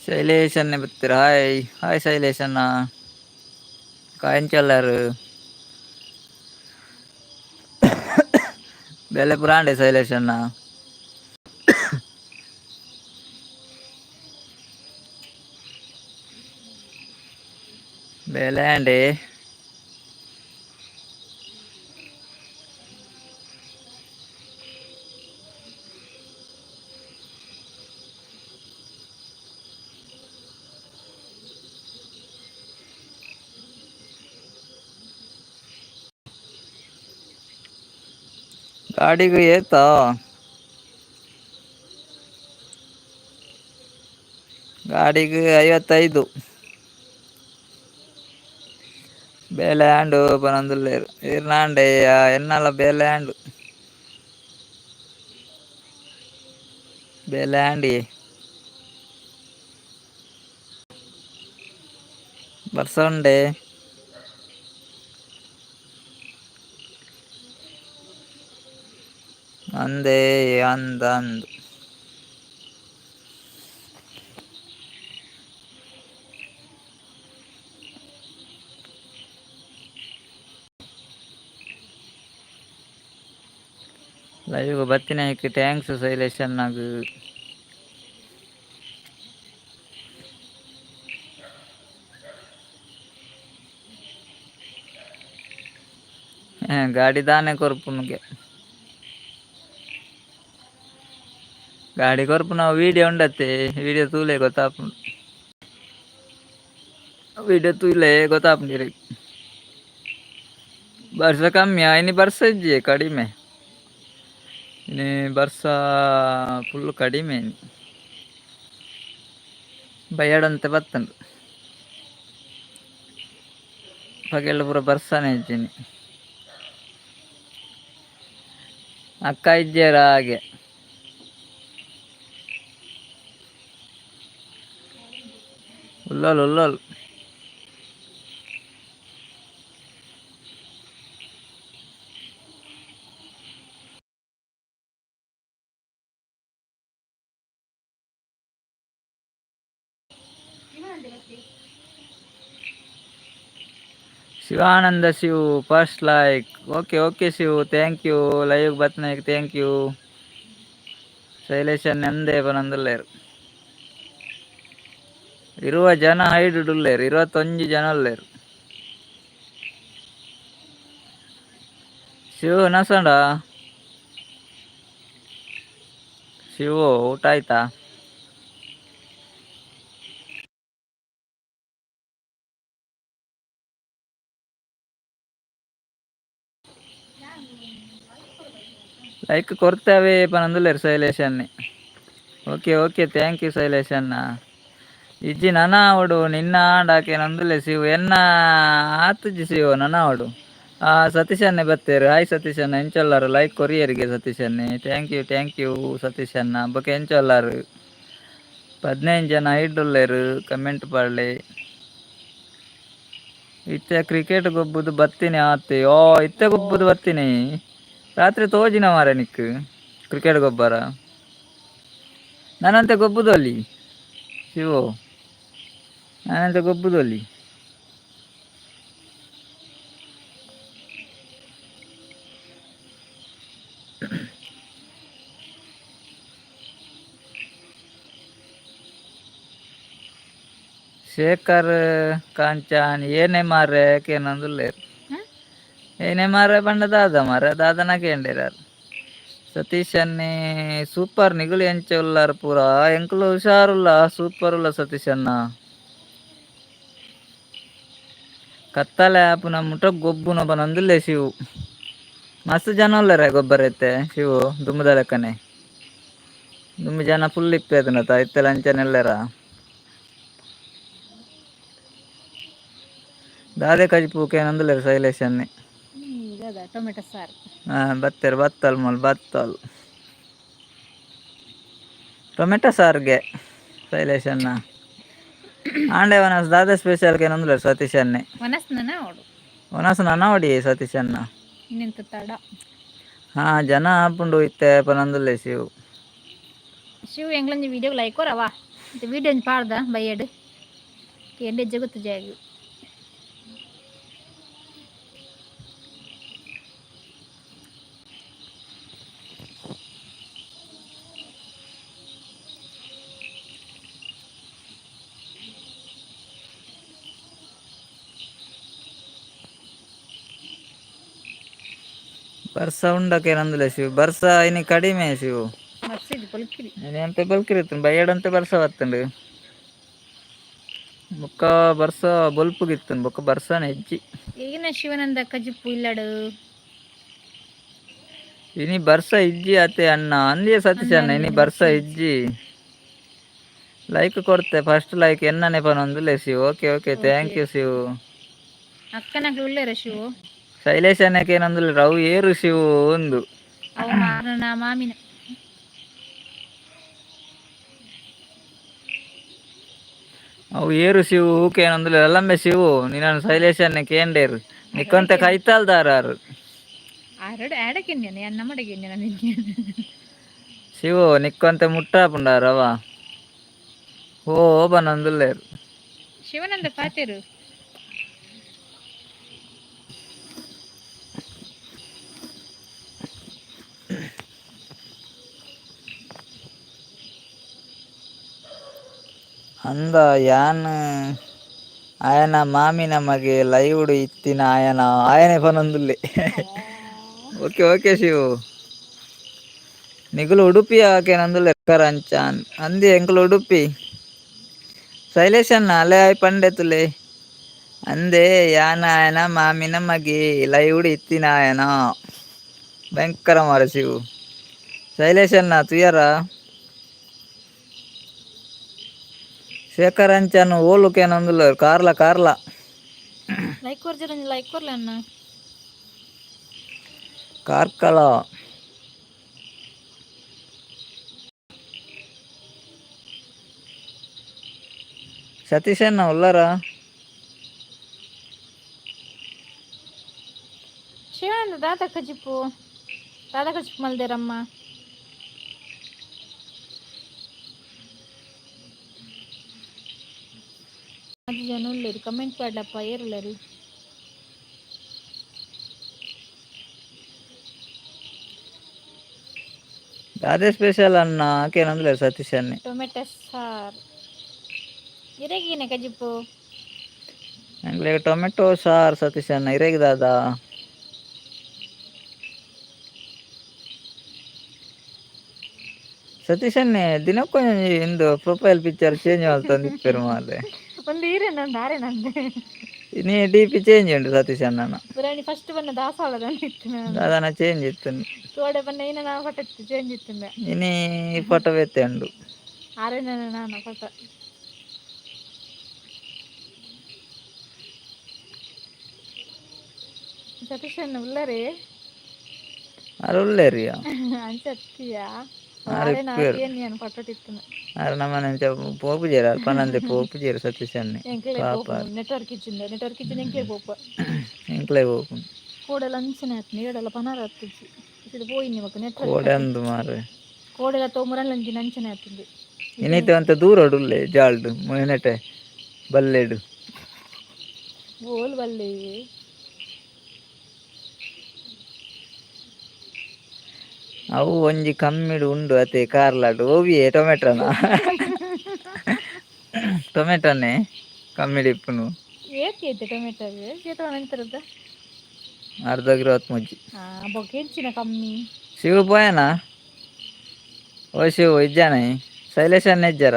Shailesh ಅನ್ನೆ ಬತ್ತೀರ. Hi hi Shailesh ಅಣ್ಣ, ಕಾಯಂಚಲ್ಲಾರು ಬೇಲೆ ಪುರಾಂಡೆ ಶೈಲೇಶ್ ಅಣ್ಣ. ಬೇಲೆ ಆಂಡೆ. ಗಾಡಿಗೆ ಏತಾ? ಗಾಡಿಗೆ 55. ಬೇಲೆ ಆಂಡು ಪನೊಂದುಲ್ಲೆರ್ ಈರ್ನಾಂಡೆ ಎನ್ನಲ ಬೇಲೆ ಆಂಡು ಬೇಲೆ ಆಂಡಿ. ಬರ್ಸ ಉಂಡೆ. ಅಂದೇ ಅಂದಂದು. ಲೈವ್ ಬತ್ತಿನಕ್ಕೆ thanks Shailesh ಅಣ್ಣಗ್. ಗಾಡಿ ದಾನೆ ಕೊರ್ಪುನುಗೆ, ಗಾಡಿ ಕೊರ್ಪುನ ವೀಡಿಯೋ ಉಂಡತ್ತೆ, ವೀಡಿಯೋ ತೂಲೆ ಗೊತ್ತಾಪುಂಡು, ವೀಡಿಯೋ ತೂಲೆ ಗೊತ್ತಾಪುಂಡು ಇರೆಗ್. ಬರ್ಸ ಕಮ್ಮಿ ಇನಿ, ಬರ್ಸ ಇಜ್ಜಿ, ಕಡಿಮೆ ಇನಿ, ಬರ್ಸ ಫುಲ್ ಕಡಿಮೆ ಇನಿ. ಬಯ್ಯಡಂತೆ ಬತ್ತುಂಡು, ಪಗೆಲ್ ಪೂರ ಬರ್ಸನೆ ಇಜ್ಜಿ ಇನಿ. ಅಕ್ಕ ಇಜ್ಜೆರ ಹಾಗೆ. ಉಲ್ಲೋಲ್ ಉಲ್ಲೋಲ್. Shivananda Shiv first like. Okay okay Shiv, thank you. Live ಬತ್ನಾಕ್ thank you. Shailesh ಅಂದೇ ಪನೊಂದುಲ್ಲೆರ್. 20 ಜನ ಹೈಡ್ ಉಲ್ಲೆರ್, 21 ಜನ ಉಲ್ಲೆರ್. ಶಿವ ನಸಂಡ ಶಿವು, ಊಟ ಆಯ್ತಾ? ಲೈಕ್ ಕೊರ್ತೇವೆ ಪನೊಂದುಲ್ಲೆರ್ ಶೈಲೇಶ್ ಅನ್ನೆ. Okay okay, thank you Shailesh ಅಣ್ಣ. ಇಜ್ಜಿ, ನನ ಆವೊಡು ನಿನ್ನ ಆಂಡ ಆಕೇನೊಂದುಲ್ಲೆ ಶಿವು. ಎನ್ನ ಆತುಜಿ ಶಿವು, ನನ ಆವೊಡು. ಸತೀಶ್ ಅಣ್ಣೆ ಬತ್ತೇರು. ಹಾಯ್ ಸತೀಶ್ ಅಣ್ಣ, ಎಂಚೊಲ್ಲಾರು? ಲೈಕ್ ಕೊರಿಯರಿಗೆ ಸತೀಶ್ ಅಣ್ಣೆ. Thank you thank you Satish ಅಣ್ಣ. ಬೊಕ ಎಂಚೊಲ್ಲಾರು? 15 ಜನ ಐಡುಲ್ಲೆರ್, ಕಮೆಂಟ್ ಪಾಡ್ಲೆ. ಇತ್ತೆ ಕ್ರಿಕೆಟ್ ಗೊಬ್ಬುದು ಬತ್ತೀನಿ ಆತೆ. ಓ, ಇತ್ತೆ ಗೊಬ್ಬುದು ಬತ್ತೀನಿ. ರಾತ್ರಿ ತೋಜಿನ ಮಾರೆ ನಿಕ್ ಕ್ರಿಕೆಟ್ ಗೊಬ್ಬರ. ನಾನಂತೆ ಗೊಬ್ಬುದು ಅಲ್ಲಿ ಶಿವು, ನಾನಂತೆ ಗೊಬ್ಬುದು ಅಲ್ಲಿ. ಶೇಖರ್ ಕಾಂಚಾನ್ ಏನೇ ಮಾರ್ರೆ ಕೇನೊಂದುಲ್ಲೆರ್. ಏನೇ ಮಾರ್ರೆ ಪಂಡ ದಾದ ಮಾರ್ರೆ, ದಾದನ ಕೇಂಡೆರಾರ್. ಸತೀಶ್ ಅನ್ನೆ ಸೂಪರ್, ನಿಗುಲು ಎಂಚ ಉಲ್ಲಾರ್ ಪೂರ? ಎಂಕುಲು ಹುಷಾರುಲ್ಲ, ಸೂಪರ್ ಉಲ್ಲ ಸತೀಶ್ ಅಣ್ಣ. ಕತ್ತಲೆ ಆಪುನ ಮುಟ ಗೊಬ್ಬುನ ಪನೊಂದುಲ್ಲೆ ಶಿವು. ಮಸ್ತ್ ಜನ ಉಲ್ಲೆರೆ ಗೊಬ್ಬರ ಇತ್ತೆ ಶಿವು, ದುಂಬುದ ಲೆಕ್ಕನೆ. ದುಂಬು ಜನ ಫುಲ್ ಇಪ್ಪೆದ್ನತ, ಇತ್ತೆಲ ಅಂಚನೆ ಉಲ್ಲೆರ. ದಾದೆ ಕಜಿಪು ಕೇನೊಂದುಲ್ಲೆರ್ ಶೈಲೇಶ್ ಅನ್ನೆ. ಟೊಮೆಟೊ ಸಾರು. ಹಾಂ, ಬತ್ತೆರ್ ಬತ್ತಲ್ ಮೂಲು ಬತ್ತಲ್. ಟೊಮೆಟೊ ಸಾರ್ಗೆ ಶೈಲೇಶ್ ಅಣ್ಣ. ಆಂಡೆ ವನಸ್ ದಾದ ಸ್ಪೆಷಲ್ ಕೇನೊಂದುಲ್ಲೆರ್ ಸತೀಶ್ ಅನ್ನೆ. ವನಸ್ ನನ ಅವಡು. ವನಸ್ ನನ ಅವಡಿ ಸತೀಶ್ ಅಣ್ಣ. ಇನ್ನೆಂತ ತಡ. ಹಾ, ಜನ ಆಪುಂಡು ಇತ್ತೆ ಪನೊಂದುಲ್ಲೆ ಶಿವು. ಶಿವ್, ಎಂಗ್ಲೊಂಜಿ ವಿಡಿಯೋ ಲೈಕ್ ಕೊರವಾ. ವಿಡಿಯೋ ಪಾಡ್ದ ಬಯ್ಯಡ್ ಕೇಂಡೆ ಜಗತ್ತು ಜಾಗ. ಬರ್ಸ ಉಂಡಕ್ಕೆ ನಂದುಲೆ ಶಿವ್, ಬರ್ಸ ಇನಿ ಕಡಿಮೆ ಶಿವು. ಬರ್ಸಿದ್ ಪೊಲ್ಕಿರಿ. ಇನಿ ಅಂತೆ ಬಲ್ಕಿರಿತ್ತು, ಬಯ್ಯಡಂತೆ ಬರ್ಸ ಬತ್ತುಂಡು. ಬೊಕ್ಕ ಬರ್ಸ ಬೊಲ್ಪುಗಿತ್ತುಂಡು, ಬೊಕ್ಕ ಬರ್ಸನೆ ಇಜ್ಜಿ. ಈಗಿನ ಶಿವನಂದ ಕಜಿಪ್ಪು ಇಲ್ಲಡು. ಇನಿ ಬರ್ಸ ಇಜ್ಜಿ ಅತೆ ಅಣ್ಣ ಅಂದಿಯ ಸತೀಶ್ ಅಣ್ಣ, ಇನಿ ಬರ್ಸ ಇಜ್ಜಿ. ಲೈಕ್ ಕೊಡ್ತೆ, ಫಸ್ಟ್ ಲೈಕ್ ಎನ್ನನೆ ಪನೊಂದುಲ್ಲೆ Shiv. Okay okay, thank you Shiv. ಅಕ್ಕನಕ್ಲು ಉಲ್ಲೇರ ಶಿವು? ಶೈಲೇಶ್ ಅಣ್ಣಕ್ಕೆ ಏನಂದುಲ್ಲೆ, ರವು ಏರು ಶಿವು ಒಂದು. ಅವು ಮಾರನ ಮಾಮಿನ. ಅವು ಏರು ಶಿವು ಊಕೇನೊಂದುಲ್ಲೆ ಅಲ್ಲಂಬೆ ಶಿವು, ನಿನ್ನ ಶೈಲೇಶ್ ಅಣ್ಣೆ ಕೇಂಡೇರು ನಿಕ್ಕೊಂತೆ ಕೈತಾಲ್ದಾರಾರು. ಆರಡು ಆಡಕ್ಕೆನ್ಯಾನ ನಮ್ಮಡೆಗೆ ನಿನ್ಗೆ. ಶಿವು ನಿಕ್ಕೊಂತೆ ಮುಟ್ಟಾಪುಂಡಾರವ ಓ ಬನೊಂದುಲ್ಲೇರು. ಶಿವನಂದ ಪಾತೆರು. ಅಂದ ಯಾನ್ ಆಯನ ಮಾಮಿನ ಮಗೆ, ಲೈವ್ಡ್ ಇತ್ತಿನ ಆಯನ ಆಯನೆ ಪನೊಂದುಲ್ಲೆ. Okay okay Shivu. ನಿಗುಲು ಉಡುಪಿ ಆಕೆನಂದುಲ್ಲೆ ಕರಂಚಾನ್ ಅಂದಿ, ಎಂಕುಲು ಉಡುಪಿ. ಶೈಲೇಶ್ ಅಣ್ಣ ಅಲೆ ಆಯ್ ಪಂಡೆತುಲೆ ಅಂದೆ, ಯಾನ್ ಆಯನ ಮಾಮಿನ ಮಗೆ, ಲೈವ್ಡ್ ಇತ್ತಿನ ಆಯನ. ಭಯಂಕರ ಮಾರ ಶಿವು. ಶೈಲೇಶ್ ಅಣ್ಣ ತುಯರ ಶೇಖರ್ ಅಂಚನ್ ಓಲುಕೇನೊಂದುಲ್ಲ. ಕಾರ್ಲ ಕಾರ್ಲ. ಲೈಕ್ ಕೊರ್ಜರ, ಲೈಕ್ ಕೊರ್ಲೆ ಅಣ್ಣ. ಕಾರ್ಕಳ. ಸತೀಶ್ ಅಣ್ಣ ಉಲ್ಲಾರ? ಶಿವಾನಂದ ದಾದ ಕಜಿಪ್ಪು, ದಾದ ಕಜಿಪ್ಪು ಮಲ್ದೇರಮ್ಮ? ಅದು ಜನ ಉಲ್ಲೇರು, ಕಮೆಂಟ್ ಪಾಡ್ಲಪ್ಪ, ಏರುಲ್ಲರು? ದಾದೆ ಸ್ಪೆಷಲ್ ಅಣ್ಣ ಆಕೇನಂದ್ರೆ ಸತೀಶ್ ಅಣ್ಣೆ. ಟೊಮೆಟೊ ಸಾರು. ಇರೆಗಿನ ಕಜಿಪ್ಪು? ಎಂಕ್ಲೆಗ್ ಟೊಮೆಟೊ ಸಾರ್. ಸತೀಶ್ ಅಣ್ಣ ಇರೆಗ್ ದಾದಾ? ಸತೀಶ್ ಅಣ್ಣೆ ದಿನಕ್ಕೊಂಜಿ ಇಂದು ಪ್ರೊಫೈಲ್ ಪಿಕ್ಚರ್ ಚೇಂಜ್ ಮಲ್ತೊಂದಿಪ್ಪೆರ್ ಮಾರ್ರೆ. ಒಂದು ಈರೆ ನಂದು ಆರೆ ನಂದು. ಇನಿ ಡಿಪಿ ಚೇಂಜ್ ಉಂಡು ಸತೀಶ್ ಅಣ್ಣನ. ಪುರಾಣಿ ಫಸ್ಟ್ ಬನ್ನ ದಾಸವಾಳದ ಇತ್ತು. ದಾದನ ಚೇಂಜ್ ಇತ್ತು. ತೋಡೆ ಬನ್ನ ಇನ್ನ ನಾವು ಫೋಟೋ ಇತ್ತು, ಚೇಂಜ್ ಇತ್ತು. ಇನಿ ಫೋಟೋ ಬೇತೆ ಉಂಡು. ಆರೆ ನಾನು ಫೋಟೋ. ಸತೀಶ್ ಅಣ್ಣ ಉಲ್ಲರೇ? ಅರ್ ಉಲ್ಲೇರಿಯ. ಅಂಚತ್ತಿಯಾ? ಆರ್ ಆರೆ ಇಪ್ಪೆರ್. ನಾನು ಫೋಟೋ ಇತ್ತು. ಆರ್ ನಮ್ಮನೆ ಅಂಚ ಪೋಪುಜೆರ್, ಅಲ್ಪ ಪನಂದೆ ಪೋಪುಜೆರ್ ಸತೀಶ್ ಅಣ್ಣೆ. ಎಂಕ್ಲೆ ಪಾಪ. Network ಇಜ್ಜಿಂದ, network ಇಜ್ಜಿಂದ ಎಂಕ್ಲೆ ಪೋಪ. ಎಂಕ್ಲೆ ಪೋಪುಂಡು. ಕೋಡೆಲ ಅಂಚನೆ ಆತ್ನ, ಏಡಲ ಪನಾರ ಆತುಜಿ, ಇದು ಪೋಯಿನಿ ಬೊಕ ನೆಟ್ವರ್ಕ್. ಕೋಡೆ ಅಂದು ಮಾರ್ರೆ. ಕೋಡೆಲ ತೋಮುರಲ್ಲಂಜಿನ ಅಂಚನೆ ಆತುಂಡು. ಇನಿತ ಒಂತೆ ದೂರಡು ಉಲ್ಲೆ ಜಾಲ್ಡ್ ನೆಟೆ ಬಲ್ಲೆಡು. ಬೋಲ್ ಬಲ್ಲೆ. ಅವು ಒಂಜಿ ಕಮ್ಮಿಡು ಉಂಡು ಅತೆ ಕಾರ್ಲಾಡ್ ಓವಿಯೇ ಟೊಮೆಟೊನ ಟೊಮೆಟೊನೆ ಕಮ್ಮಿಡು ಇಪ್ಪುನು. ಏತ್ ಐತೆ ಟೊಮೆಟೊ? ಏತ್ ನಂತರದ? ಅರ್ಧ ಕಿಲೋ ಮುಜ್ಜಿ. ಹಾ, ಬೊಕ ಎಂಚಿನ ಕಮ್ಮಿ? ಶಿವ ಪೋಯನಾ? ಓ ಶಿವ ಇಜ್ಜಾನ? ಶೈಲೇಶ್ ಅಣ್ಣ ಇಜ್ಜಾರ?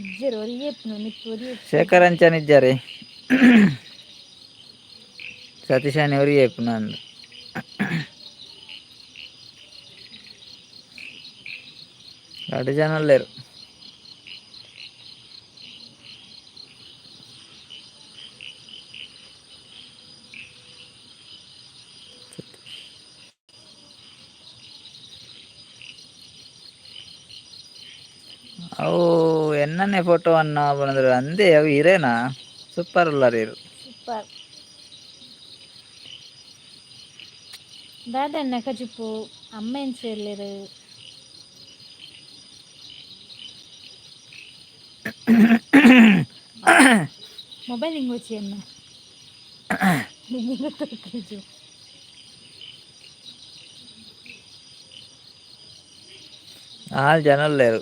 ಇಜ್ಜೆರ್, ಒರಿಯೇ ಮಿತ್ತು ಒರಿಯೇ. ಶೇಖರ್ ಅಂಚನ್ ಇಜ್ಜಾರೆ? ಸತೀಶ್ ಅಣ್ಣ ಒರಿಯೇ ಇಪ್ಪುನು ಅಂದ್. ರಡ್ಡ್ ಜನ ಉಲ್ಲೆರ್. ಅವು ಎನ್ನನೆ ಫೋಟೋ ಅನ್ನ ಪನಂದ್ರೆ ಅಂದೆ, ಅವು ಇರೇನಾ? ಸೂಪರ್ ಉಲ್ಲರ್ ಇರು. ಸೂಪರ್. ದಾದಣ್ಣ ಕಜಿಪು? ಅಮ್ಮ ಎಂಚ ಎಲ್ಲೆರು? ಮೊಬೈಲ್ ಹಿಂಗೋಚಿ ಅನ್ನ ನಿಂಗೆ ಗೊತ್ತಾಗ್ತಿದ್ದು. ಆಲ್ ಜನ ಉಲ್ಲೆರ್.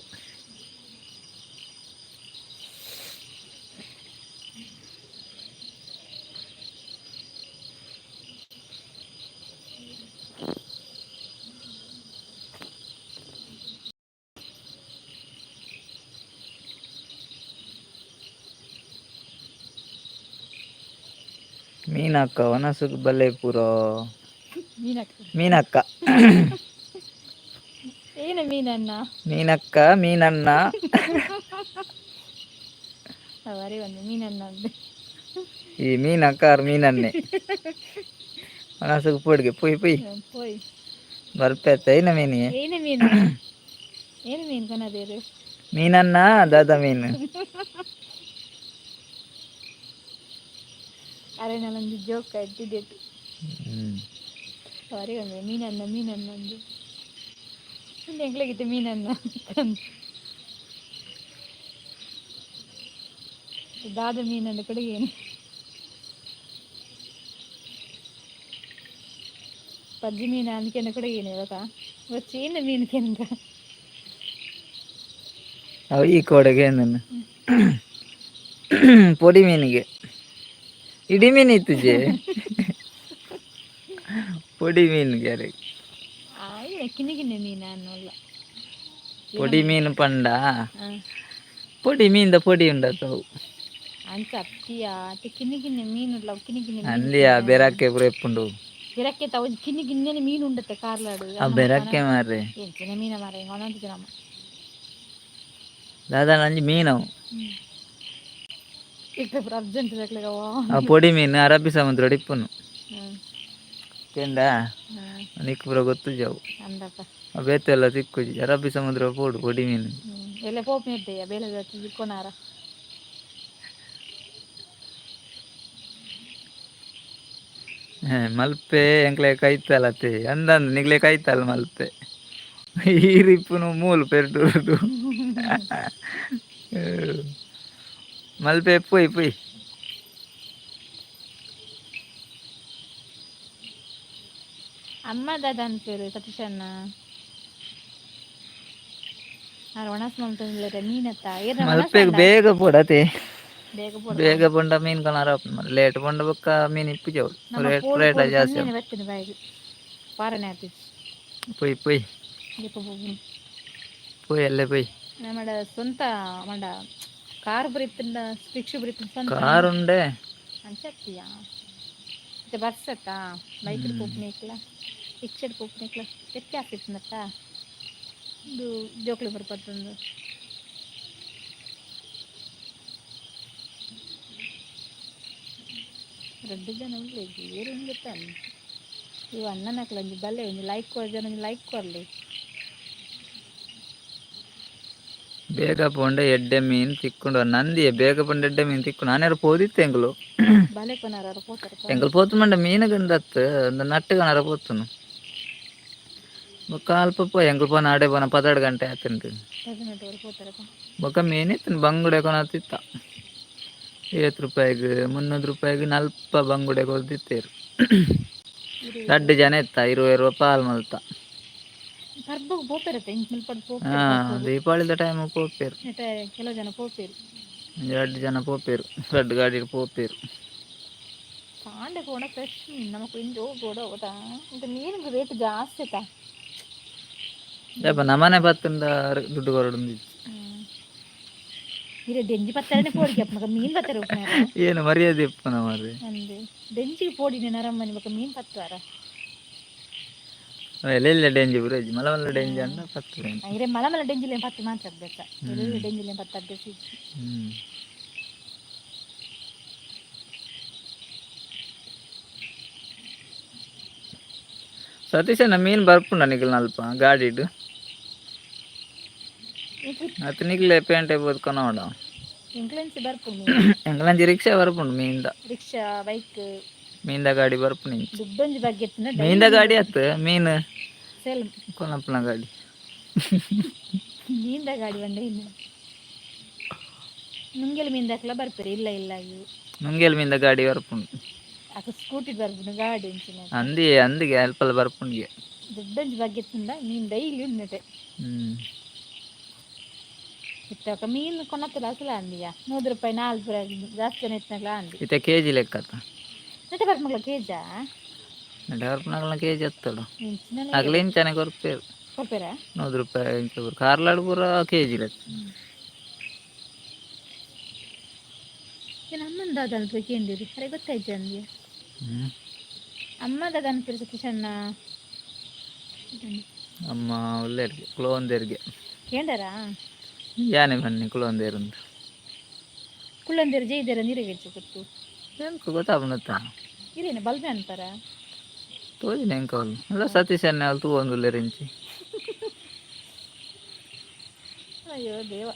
ಮೀನಕ್ಕ ವನಸುಗ್ ಬಲ್ಲೆ ಪೂರ. ಮೀನಕ್ಕ. ಮೀನಕ್ಕ. ಏನ ಮೀನಣ್ಣ? ಮೀನಕ್ಕ, ಮೀನಣ್ಣ. ಅವರೇ ಒಂದು ಮೀನಣ್ಣ ಅಂದೆ. ಈ ಮೀನಕ್ಕ ಆರ್ ಮೀನನ್ನೆ ವನಸುಗ್ ಪೋಡಿಗೆ ಪೋಯ್ ಪೋಯ್. ಪೋಯ್. ಬರ್ಪೆತ್ತ ಐನ ಮೀನಿ. ಏನ ಮೀನು, ಏನು ಮೀನು ಕನದೇರು? ಮೀನನ್ನ ದಾದಾ ಮೀನು. ಅರೆ, ನಾನೊಂದು ಜೋಕ್ ಆಯ್ತಿದ್ದೆಟ್ಟು. ಅವರೇ ಒಂದು ಮೀನನ್ನ ಮೀನನ್ನ ಅಂದು ಒಂದು ಎಂಗ್ಳಿಗಿತ್ತು ಮೀನನ್ನ. ದಾದ ಮೀನನ್ನ ಕಡೆಗೆ ಏನು ಪಜ್ಜಿ ಮೀನು ಅಂದ್ಕೆನ ಕಡೆಗೆ ಏನು ಇವಾಗ వచ్చి ಏನು ಮೀನು ಕೆನಕ. ಅವು ಈ ಕೋಡೆಗೆ ನನ್ನ ಪೊಡಿ ಮೀನಿಗೆ ಇಡೀ ಮೀನು ಇತ್ತುಜೆ ಪೊಡಿ ಮೀನಿಗೆ ಅರೆ. ಕಿನ್ನೆ ಕಿನ್ನೆ ಮೀನು ಅನ್ನೋಲ್ಲ. ಪೊಡಿ ಮೀನು ಪಂಡ ಪೊಡಿ ಮೀನ್ದ ಪೊಡಿ ಉಂಡತ್ತವು. ಅಂಚ ಅತ್ತಿಯ ಕಿನ್ನೆ ಕಿನ್ನೆ ಮೀನು ಉಲ್ಲ, ಕಿನ್ನೆ ಕಿನ್ನೆ. ಅಂದಿಯ ಬೆರಕ್ಕೆ ಪೂರ ಎಪ್ಪುಂಡು. ಬೆರಕ್ಕೆ ತಾವು ಕಿನ್ನೆ ಕಿನ್ನೆನೆ ಮೀನು ಉಂಡತ್ತೆ ಕಾರ್ಲಾಡು. ಆ ಬೆರಕ್ಕೆ ಮಾರ್ರೆ. ಎಂಚಿನ ಮೀನ ಮಾರೆ ಒಂದೊಂದು ನಮ್ಮ. ದಾದಾ ನಂಜಿ ಮೀನವು. ಇತ್ತೆ ಪೂರ ಅರ್ಜೆಂಟ್. ಆ ಪೊಡಿ ಮೀನು ಅರಬ್ಬಿ ಸಮುದ್ರ ಇಪ್ಪುನು ಕೆಂಡ ನಿಕ್ ಪೂರ ಗೊತ್ತುಜವು. ಅಂದಪ್ಪ. ಬೇತೆ ಎಲ್ಲ ತಿಕ್ಕುಜಿ, ಅರಬ್ಬಿ ಸಮುದ್ರ ಪೋಡು ಪೊಡಿ ಮೀನು. ಎಲ್ಲ ಪೋಪ್ ಇದ್ದೆಯ ಬೇಲೆ ತಿಕ್ಕೊನಾರ. ಮಲ್ಪೆ ಎಂಕ್ಲೆ ಕೈತಲತೆ ಅಂದಂದು ನಿಗ್ಲೆ ಕೈತಲ್ ಮಲ್ಪೆ ಈರಿಪ್ಪುನು ಮೂಲು ಪೆರ್ಡು ಮಲ್ಪೆ ಪೋಯ್ ಪೋಯ್. ಅಮ್ಮ ದಾದ ಅನ್ಪೇರು ಸತೀಶಣ್ಣ ಆರ್ ಒಣಸ್ ಮಲ್ತೊಂದುಲ್ಲೆರ್ ಮೀನತ್ತ ಏರ್ನ. ಮಲ್ಪೆಗ್ ಬೇಗ ಪೋಡತೆ. ಬೇಗ ಪೋಡು. ಬೇಗ ಪಂಡ ಮೀನ್ ಕೊನಾರ ಲೇಟ್ ಪಂಡ ಬೊಕ್ಕ ಮೀನ್ ಇಪ್ಪುಜವು, ರೇಟ್ ರೇಟ್ ಜಾಸ್ತಿ. ಮೀನು ಬತ್ತಿನ ಬಾಯಿಗೆ ಪಾರನೆ ಆತಿಜಿ. ಪೊಯ್ ಪೊಯ್. ಎಪ್ಪ ಪೋಪುನು? ಪೊಯ್ ಅಲ್ಲೇ ಪೊಯ್. ನಮ್ಮಡ ಸ್ವಂತ ಮಂಡ ಕಾರ್ ಬರಿತ್ತಿಂಡ ರಿಕ್ಷಾ ಬರಿತ್ತಿನ ಸ್ವಂತ. ಕಾರ್ ಉಂಡೆ. ಅಂಚತ್ತಿಯಾ ಇತ್ತೆ ಬಸ್ ಅತ್ತಾ, ಬೈಕ್ ಪೋಪುನೇಕ್ಲ ರಿಕ್ಷಾಡ್ ಪೋಪುನೇಕ್ಲ ವ್ಯತ್ಯಾಸ ಇತ್ತಿನತ್ತ ಇದು ಜೋಕ್ಲಿ ಬರ್ಪತ್ತೊಂದು. ರಡ್ಡ್ ಜನ ಉಲ್ಲೆರ್ ಏರ್ ಉಂದುತ್ತಾನೆ ಇವು ಅಣ್ಣನಕ್ಲ ಒಂಜಿ ಬಲ್ಲೆ ಒಂಜಿ ಲೈಕ್ ಕೊರ್ ಜನ ಒಂಜಿ ಲೈಕ್ ಕೊರ್ಲೆ. ಬೇಗ ಪೋಂಡ ಎಡ್ಡೆ ಮೀನ್ ತಿಕ್ಕುಂಡು ನಂದಿಯೇ ಬೇಗ ಪೋಂಡ ಎಡ್ಡೆ ಮೀನ್ ತಿಕ್ಕು ನಾನೇರ ಪೋದಿತ್ತೆ ಎಂಕುಲು. ಬಲೆ ಕೊನಾರ ಪೋತಾರೆ. ಎಂಕುಲು ಪೋತು ಮಂಡ ಮೀನುಗಂದತ್ತು ಒಂದು ನಟ್ಟುಗನಾರ ಪೋತುನು ಬೊಕ್ಕ ಅಲ್ಪ ಪೋಯ್ ಎಂಕುಲು ಪೋನ ಆಡೆ ಪೋನ 12 ಗಂಟೆ ಆತುಂಡು. 18 ಪೋತಾರಪ್ಪ. ಬೊಕ್ಕ ಮೀನ್ ಇತ್ತು ಬಂಗುಡೆ ಕೊನತ್ತಿತ್ತ ಏತ್ ರೂಪಾಯಿಗ್ 300 ರೂಪಾಯಿಗ್ ನಲ್ಪ ಬಂಗುಡೆ ಕೊರ್ದಿತ್ತೇರು. ರಡ್ಡ್ ಜನ ಇತ್ತ 20 ರೂಪಾಯಿ ಪಾಲ್ ಮಲ್ತ. ಪರ್ಬಗ್ ಪೋಪೆರತ್ತೆ ಇಂಚ್ ಮುಲ್ಪಡ್. ಹಾ. ಪೋಪೆರ್. ದೀಪಾವಳಿದ ಟೈಮ್ ಪೋಪೆರ್. ನೆಟ ಕೆಲವು ಜನ ಪೋಪೆರ್. ರಡ್ಡ್ ಜನ ಪೋಪೆರ್, ರಡ್ಡ್ ಗಾಡಿಡ್ ಪೋಪೆರ್. ಕಾಂಡೆ ಪೋಣ ಫ್ರೆಶ್ ಮೀನು ನಮಕ್ ಇಂಚ ಬೋಡ ಹೋತಾ ಇಂತ ಮೀನುಗ್ ರೇಟ್ ಜಾಸ್ತಿ ಆತ. ಯಪ್ಪ ನಮನೆ ಪತ್ತುಂಡ ದುಡ್ಡು ಕೊರೊಡುಂದಿಜ್ಜಿ. ಇರೆ ಡೆಂಜಿ ಪತ್ತರನೆ ಪೋಡಿಗೆ ಮಗ ಮೀನ್ ಪತ್ತರ ಉಪ್ಪುನಾರ. ಏನು ಮರ್ಯಾದೆ ಇಪ್ಪುನ ಮಾರ್ರೆ. ಅಂದ್ ಡೆಂಜಿಗ್ ಪೋಡಿನೆ ನರಮ್ಮನಿ ಬೊಕ ಮೀನ್ ಪತ್ತುವಾರ. ಎಲ್ಲೆಲ್ಲ ಡೇಂಜಿ ಪೂರ ಇಜ್ಜಿ, ಮಲ್ಲ ಮಲ್ಲ ಡೇಂಜಿ ಅಂಡ ಪತ್ತು. ಇರೆ ಮಲ್ಲ ಮಲ್ಲ ಡೆಂಜಿಲೇನ್ ಪತ್ತು ಮಾತ್ರ ಅಭ್ಯಾಸ, ಎಲ್ಲೆಲ್ಲ ಡೆಂಜಿಲೇನ್ ಪತ್ತು ಅಭ್ಯಾಸ ಇಜ್ಜಿ. ಸತೀಶನ ಮೀನ್ ಬರ್ಪುಂಡ ನಿಕಲ್ನ ಅಲ್ಪ ಗಾಡಿಡ್? ಅತ್ ನಿಕ್ಲೆ ಪೇಂಟೆ ಪೋದು ಕೊನೊಡ. ಎಂಕ್ಲೆಂಚಿ ಬರ್ಪುಂಡು. ಎಂಕಲಂಚಿ ರಿಕ್ಷಾ ಬರ್ಪುಂಡು ಮೀನ್ದ. Rickshaw, bike. ಮೀನ್ದ ಗಾಡಿ ಬರ್ಪುಂಡು ಇಂಚಿ. ದುಡ್ಡೊಂಜಿ ಬಗ್ಗೆ ಇತ್ತಿನ. ಮೀನ್ದ ಗಾಡಿ ಅತ್ ಮೀನ್ ಸೇಲ್ ಕೊನಪ್ಪುನ ಗಾಡಿ. ಮೀನ್ದ ಗಾಡಿ ಬಂಡೆ ಇನ್ನು. ನುಂಗೆಲ್ ಮೀನ್ದಕ್ಲ ಬರ್ಪೆರ್ ಇಲ್ಲ ಇಲ್ಲ ಇವು. ನುಂಗೆಲ್ ಮೀನ್ದ ಗಾಡಿ ಬರ್ಪುಂಡು. ಅಕ ಸ್ಕೂಟಿ ಬರ್ಪುಂಡು ಗಾಡಿ ಇಂಚಿನ. ಅಂದಿ ಅಂದಿಗೆ ಅಲ್ಪಲ ಬರ್ಪುಂಡಿಗೆ. ದೊಡ್ಡೊಂಜಿ ಬಗ್ಗೆ ತಿಂದ ಮೀನ್ ಡೈಲಿ ಉಂಡತೆ. ಇತ್ತಕ ಮೀನ್ ಕೊನತ್ತಲ ಅಸಲ ಅಂದಿಯ 100 ರೂಪಾಯಿ ನಾಲ್ ಪುರ ಜಾಸ್ತಿ ಜನ ಇತ್ತನಕ್ಲ ಅಂದಿ. ಇತ್ತೆ ಕೆಜಿ ಲೆಕ್ಕತ್ತ. ನೆಟೆ ಬರ್ಪುನಕ್ಲ ಕೇಜಾ? ನೆಟೆ ಬರ್ಪುನಕ್ಲ್ನ ಕೆಜಿ ಅತ್ತಡು. ಇಂಚಿನ. ಅಕ್ಲೆ ಇಂಚನೆ ಕೊರ್ಪೆರ್. ಕೊರ್ಪೆರಾ? 100 ರೂಪಾಯಿ ಇಂಚ ಪೂರ. ಕಾರ್ಲಾಡ್ ಪೂರ ಕೆಜಿ ಲೆಕ್ಕ. ಏನ್ ಅಮ್ಮನ ದಾದ ಅನ್ಪು ಕೇಂದಿರಿ ಅರೆ ಗೊತ್ತಾಯ್ತು ಅಂದಿಯ. ಅಮ್ಮ ದಾದ ಅನ್ಪಿರು ಸತೀಶ್ ಅಣ್ಣ. ಅಮ್ಮ ಉಲ್ಲೆರ್ಗೆ ಕುಲೊಂದೆರ್ಗೆ. ಕೇಂಡರಾ? ಯಾನೆ ಬನ್ನಿ ಕುಲೊಂದೇರುಂದು. ಕುಳ್ಳಂದಿರ ಜೈದೆರ ನೀರಿಗೆ ಗೊತ್ತು. ಎಂಕ್ ಗೊತ್ತಾಪುಂಡತ್ತ. ಇರೇನು ಬಲ್ಮೆ ಅಂತಾರ. ತೋಜಿನ ಎಂಕ್ ಅವ್ಲು ಅಲ್ಲ ಸತೀಶ್ ಅಣ್ಣೆ ಅವ್ಲು ತೂವೊಂದುಲ್ಲೆರ್ ಇಂಚಿ. ಅಯ್ಯೋ ದೇವ,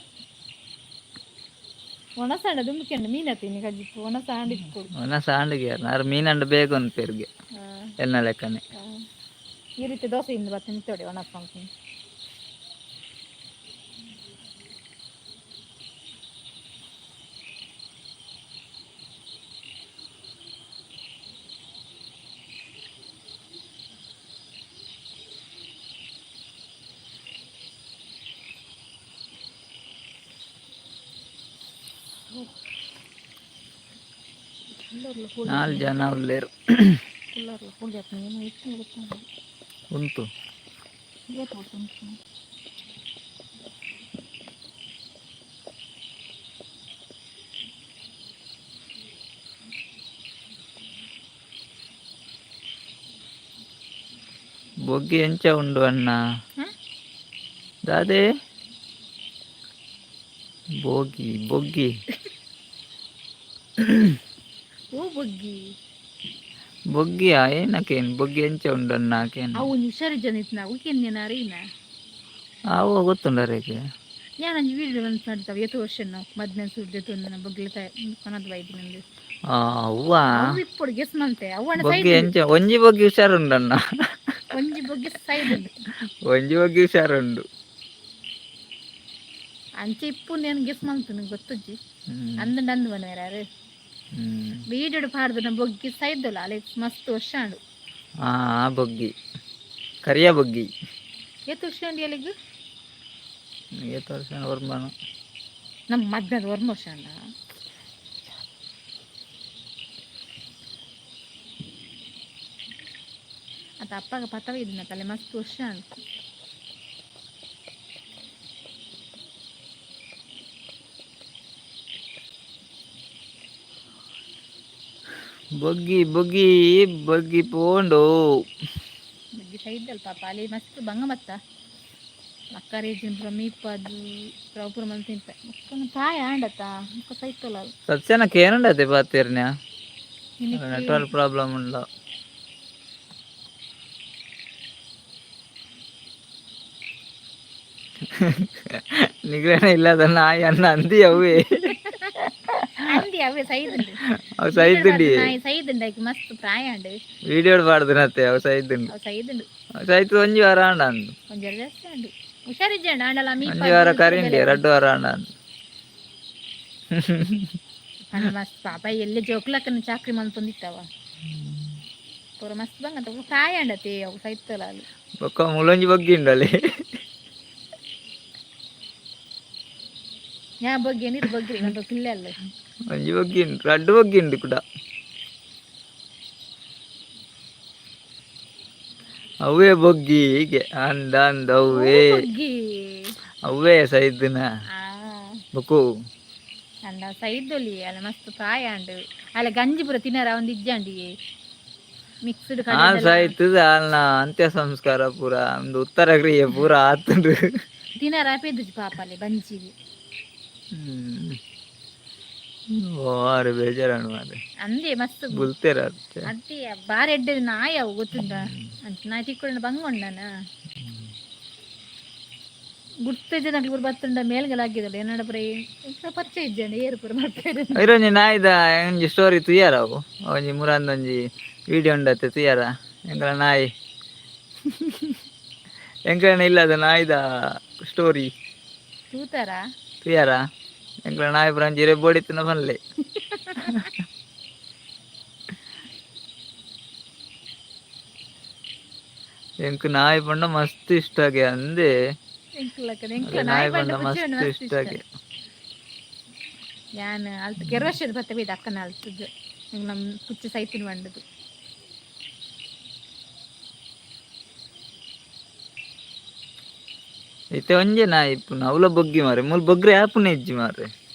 ಒಣಸಾಂಡ ದುಂಬಿಕೆಂಡು ಮೀನ ತಿನ್ನಿ ಕಜಿಪ್ಪು ಒಣಸಾಂಡ ಇಟ್ಕೊಡು. ಒನಸ್ ಆಂಡಿಗೆ ಆರ್ ಮೀನಂಡ ಬೇಗ ಉನ್ಪೆರ್ಗೆ ಎನ್ನ ಲೆಕ್ಕನೆ. ಈ ರೀತಿ ದೋಸೆ ಇಂದು ಬತ್ತ ನಿಂತೋಡಿ ಒಣಸ್ ಮಾಡ್ತೀನಿ. ನಾಲ್ ಜನ ಉಲ್ಲೆರ್. ಕುಲ್ಲರ್ಲ ಕೂಲಿ ಏನು ಇತ್ತು ಗೊತ್ತಾಗಲ್ಲ. ಉಂತು. ಏತ್ ಗೊತ್ತುಂಟು? ಬೊಗ್ಗಿ ಎಂಚ ಉಂಡು ಅಣ್ಣ? ಹ? ದಾದೆ ಬೋಗಿ ಬೊಗ್ಗಿ. ಓ ಬೊಗ್ಗಿ. ಬೊಗ್ಗಿಯಾ ಏನಕೇನ್ ಬೊಗ್ಗಿ ಎಂಚ ಉಂಡು ಅಣ್ಣ ಕೇನ್. ಅವು ಒಂಜಿ ಹುಷಾರಿಜ್ಜನ ಇತ್ತು ನಾವು ಕೆನ್ನೇನಾರ ಇನ್ನ. ಅವು ಗೊತ್ತುಂಡ ರೇಖೆ. ಯಾನೊಂಜಿ ವೀಡಿಯೋ ಮಾಡ್ತಾವೆ ಏತು ವರ್ಷ ನಾವು ಮದ್ನೆ ಸುದ್ದಿ ತೊಂದನ ಬೊಗ್ಲಿ ಕೊನದ ಬೈದಿ ನಂದು. ಅವ್ವ. ಅವು ಇಪ್ಪೊಡು ಗೆಸ್ ಮಲ್ತೆ ಅವು ಅಣ್ಣ. ಬೊಗ್ಗಿ ಸೈಡ್. ಎಂಚ ಒಂಜಿ ಬೊಗ್ಗಿ ಹುಷಾರುಂಡಣ್ಣ. ಒಂಜಿ ಬೊಗ್ಗಿ ಸೈಡ್ ಉಂಡು. ಒಂಜಿ ಬೊಗ್ಗಿ ಹುಷಾರುಂಡು. ಅಂಚೆ ಇಪ್ಪು నేను ಗೆಸ್ ಮಲ್ತು ಗೊತ್ತುಜ್ಜಿ. ಅಂದ ನಂದು ಮನೆಯಾರು. ವೀಡಿಯೋಡು ಪಾಡ್ದನ ಬೊಗ್ಗಿ ಸೈದಲ್ಲ ಅಲೆ ಮಸ್ತ್ ವರ್ಷ ಉಂಡು. ಆ ಆ ಬೊಗ್ಗಿ ಕರಿಯ ಬೊಗ್ಗಿ. ಏತು ವರ್ಷ ಉಂಡು ಎಲ್ಲಿಗ್? ಏತ್ ವರ್ಷ ಒರ್ಂಬನ. ನಮ್ಮ ಮದ್ನದ ಒರ್ಮ ವರ್ಷ ಉಂಡ. ಅತ್ತ ಅಪ್ಪಗ ಪತ್ತವ ಇದನ್ನ ತಲೆ ಮಸ್ತ್ ವರ್ಷ ಉಂಡು. ಬೊಗ್ಗಿ ಬೊಗ್ಗಿ ಬೊಗ್ಗಿ ಪೋಂಡು. ಬೊಗ್ಗಿ ಸೈದಲ್ ಪಾಪ ಅಲ್ಲಿ ಮಸ್ತ್ ಬಂಗ ಮತ್ತ ಅಕ್ಕರೇಜಿನ ಪೂರ ಮೀಪದು ಪೂರ ಮಲ್ತ್ ತಿನ್ಪೆ ಮುಕ್ಕನ ಪ್ರಾಯ ಆಂಡತ್ತ ಮುಕ್ಕ ಸೈತಲ್ಲ ಅದು. ಸತ್ಯನ ಕೇನುಂಡತೆ ಪಾತೆರ್ನ್ಯ. ಇನಿಕ್. ನೆಟ್ವರ್ಕ್ ಪ್ರಾಬ್ಲಮ್ ಉಂಡ. ನಿಗ್ರಹಣ ಇಲ್ಲದ ನಾಯಿ ಅನ್ನ ಅಂದಿ ಅವೇ. ಅಂದಿ ಅವೇ ಸೈದುಂಡು. ಅವು ಸೈದುಂಡಿ. ನಾಯಿ ಸೈದುಂಡು ಐಕ್ ಮಸ್ತ್ ಪ್ರಾಯ ಆಂಡ್. ವಿಡಿಯೋ ಪಾಡ್ದಿನತ್ತೆ ಅವು ಸೈದುಂಡು. ಅವು ಸೈದುಂಡು. ಅವು ಸೈತು ಒಂಜಿ ವಾರ ಆಂಡ ಅಂದು. ಒಂಜೆರಡು ಜಾಸ್ತಿ ಆಂಡು ಹುಷಾರಿಜ್ಜಂಡ ಆಂಡಲ. ಒಂಜಿ ವಾರ ಕರಿಂಡಿ 2 ವಾರ ಆಂಡ ಅಂದು. ಪಂಡ ಮಸ್ತ್ ಪಾಪ ಎಲ್ಲೆ ಜೋಕ್ಲಕ್ಕನ ಚಾಕ್ರಿ ಮಲ್ತೊಂದಿತ್ತವ ಪೂರ ಮಸ್ತ್ ಬಂಗಂತ ಪ್ರಾಯ ಆಂಡತೆ ಅವು ಸೈತಲ ಅಲ್ಲಿ. ಬೊಕ್ಕ ಮುಲೊಂಜಿ ಬಗ್ಗಿ ಉಂಡಲ್ಲಿ. ಯಾ ಬೊಗ್ಗೆ ನೀರು ಬೊಗ್ರಿ ಒಂದು ಪಿಲ್ಲೆ ಅಲ್ಲ. ಒಂಜಿ ಬಗ್ಗಿ ಉಂಡು ರಡ್ಡು ಬಗ್ಗಿ ಉಂಡು ಕೂಡ ಅವೇ ಬೊಗ್ಗಿ ಹೀಗೆ ಅಂದ ಅಂದ ಅವೇ. ಬೊಗ್ಗಿ. ಅವೇ ಸೈದ್ನ. ಆ. ಬೊಕ್ಕು. ಅಂದ ಸೈದೊಲಿ ಅಲ್ಲ ಮಸ್ತ್ ಪ್ರಾಯ ಆಂಡ್ ಅಲ್ಲ ಗಂಜಿ ಪೂರ ತಿನ್ನರ ಒಂದು ಇಜ್ಜಾಂಡಿ ಮಿಕ್ಸ್ಡ್. ಆಲ್ ಸಾಯ್ತದ ಆಲ್ನ ಅಂತ್ಯ ಸಂಸ್ಕಾರ ಪೂರ ಒಂದು ಉತ್ತರ ಕ್ರಿಯೆ ಪೂರ ಆತುಂಡು. ತಿನ್ನರ ಪೆದ್ದುಜಿ ಪಾಪ ಅಲ್ಲಿ ಬಂಜಿಗೆ. ಬಾರಿ ಬೇಜಾರಾಣು ಮಾರ್ರೆ. ಅಂದೆ ಮಸ್ತ್. ಬುಲ್ತೇರ. ಅದೇ ಬಾರಿ ಎಡ್ಡೆ ನಾಯಿ ಅವು ಗೊತ್ತುಂಟ ಅಂತ ನಾಯಿ ತಿಕ್ಕೊಂಡು ಬಂಗೊಂಡನ ಗುರ್ತಿದ್ದ ಪೂರ ಬತ್ತುಂಡ ಮೇಲ್ಗಲಾಗಿದ್ದಲ್ಲ ಎನ್ನಡ ಪೂರ ಪರಿಚಯ ಇಜ್ಜಂಡ ಏರು ಪೂರ ಬರ್ತಾರೆ. ಇರೊಂಜಿ ನಾಯಿದ ಒಂಜಿ ಸ್ಟೋರಿ ತುಯ್ಯಾರ ಅವು ಒಂಜಿ ಮುರಂದೊಂಜಿ ವಿಡಿಯೋ ಉಂಡತ್ತೆ ತುಯ್ಯಾರ ಎಂಕಲ ನಾಯಿ ಎಂಕಲನ ಇಲ್ಲದ ನಾಯಿದ ಸ್ಟೋರಿ. ತೂತಾರ. ತುಯ್ಯಾರ ಎಂಕ್ಲ ನಾಯಿ ಪುರ ಅಂಚಿ ಬೋಡಿತ್ತಿನ ಪನ್ಲೆ. ಎಂಕ್ ನಾಯಿ ಪಂಡ ಮಸ್ತ್ ಇಷ್ಟ ಆಗೆ ಅಂದೆ. ಎಂಕ್ಲ ನಾಯಿ ನಾಯಿ ಪಂಡ ಪಂಡ ಪುಚ್ಚೆ ಮಸ್ತ್ ಮಸ್ತ್ ಇಷ್ಟ ಇಷ್ಟ. ಆಗೆ. ಯಾನ್ ಅಲ್ತ್ ಕೆರ್ವಶದ ಬತ್ತೆ ಬೈದ ಅಕ್ಕನ ಅಲ್ತದ್ದು ನಮ್ಮ ಪುಚ್ಚೆ ಸೈತಿನ ಬಂಡದು. ಇತ್ತೆ ಒಂಜೆ ನಾಯಿ ಇಪ್ಪುನ ಅವ್ಲ ಬೊಗ್ಗಿ ಮಾರೆ, ಮೂಲು ಬೊಗ್ರೆ ಆಪುನ ಇಜ್ಜಿ ಮಾರೆ.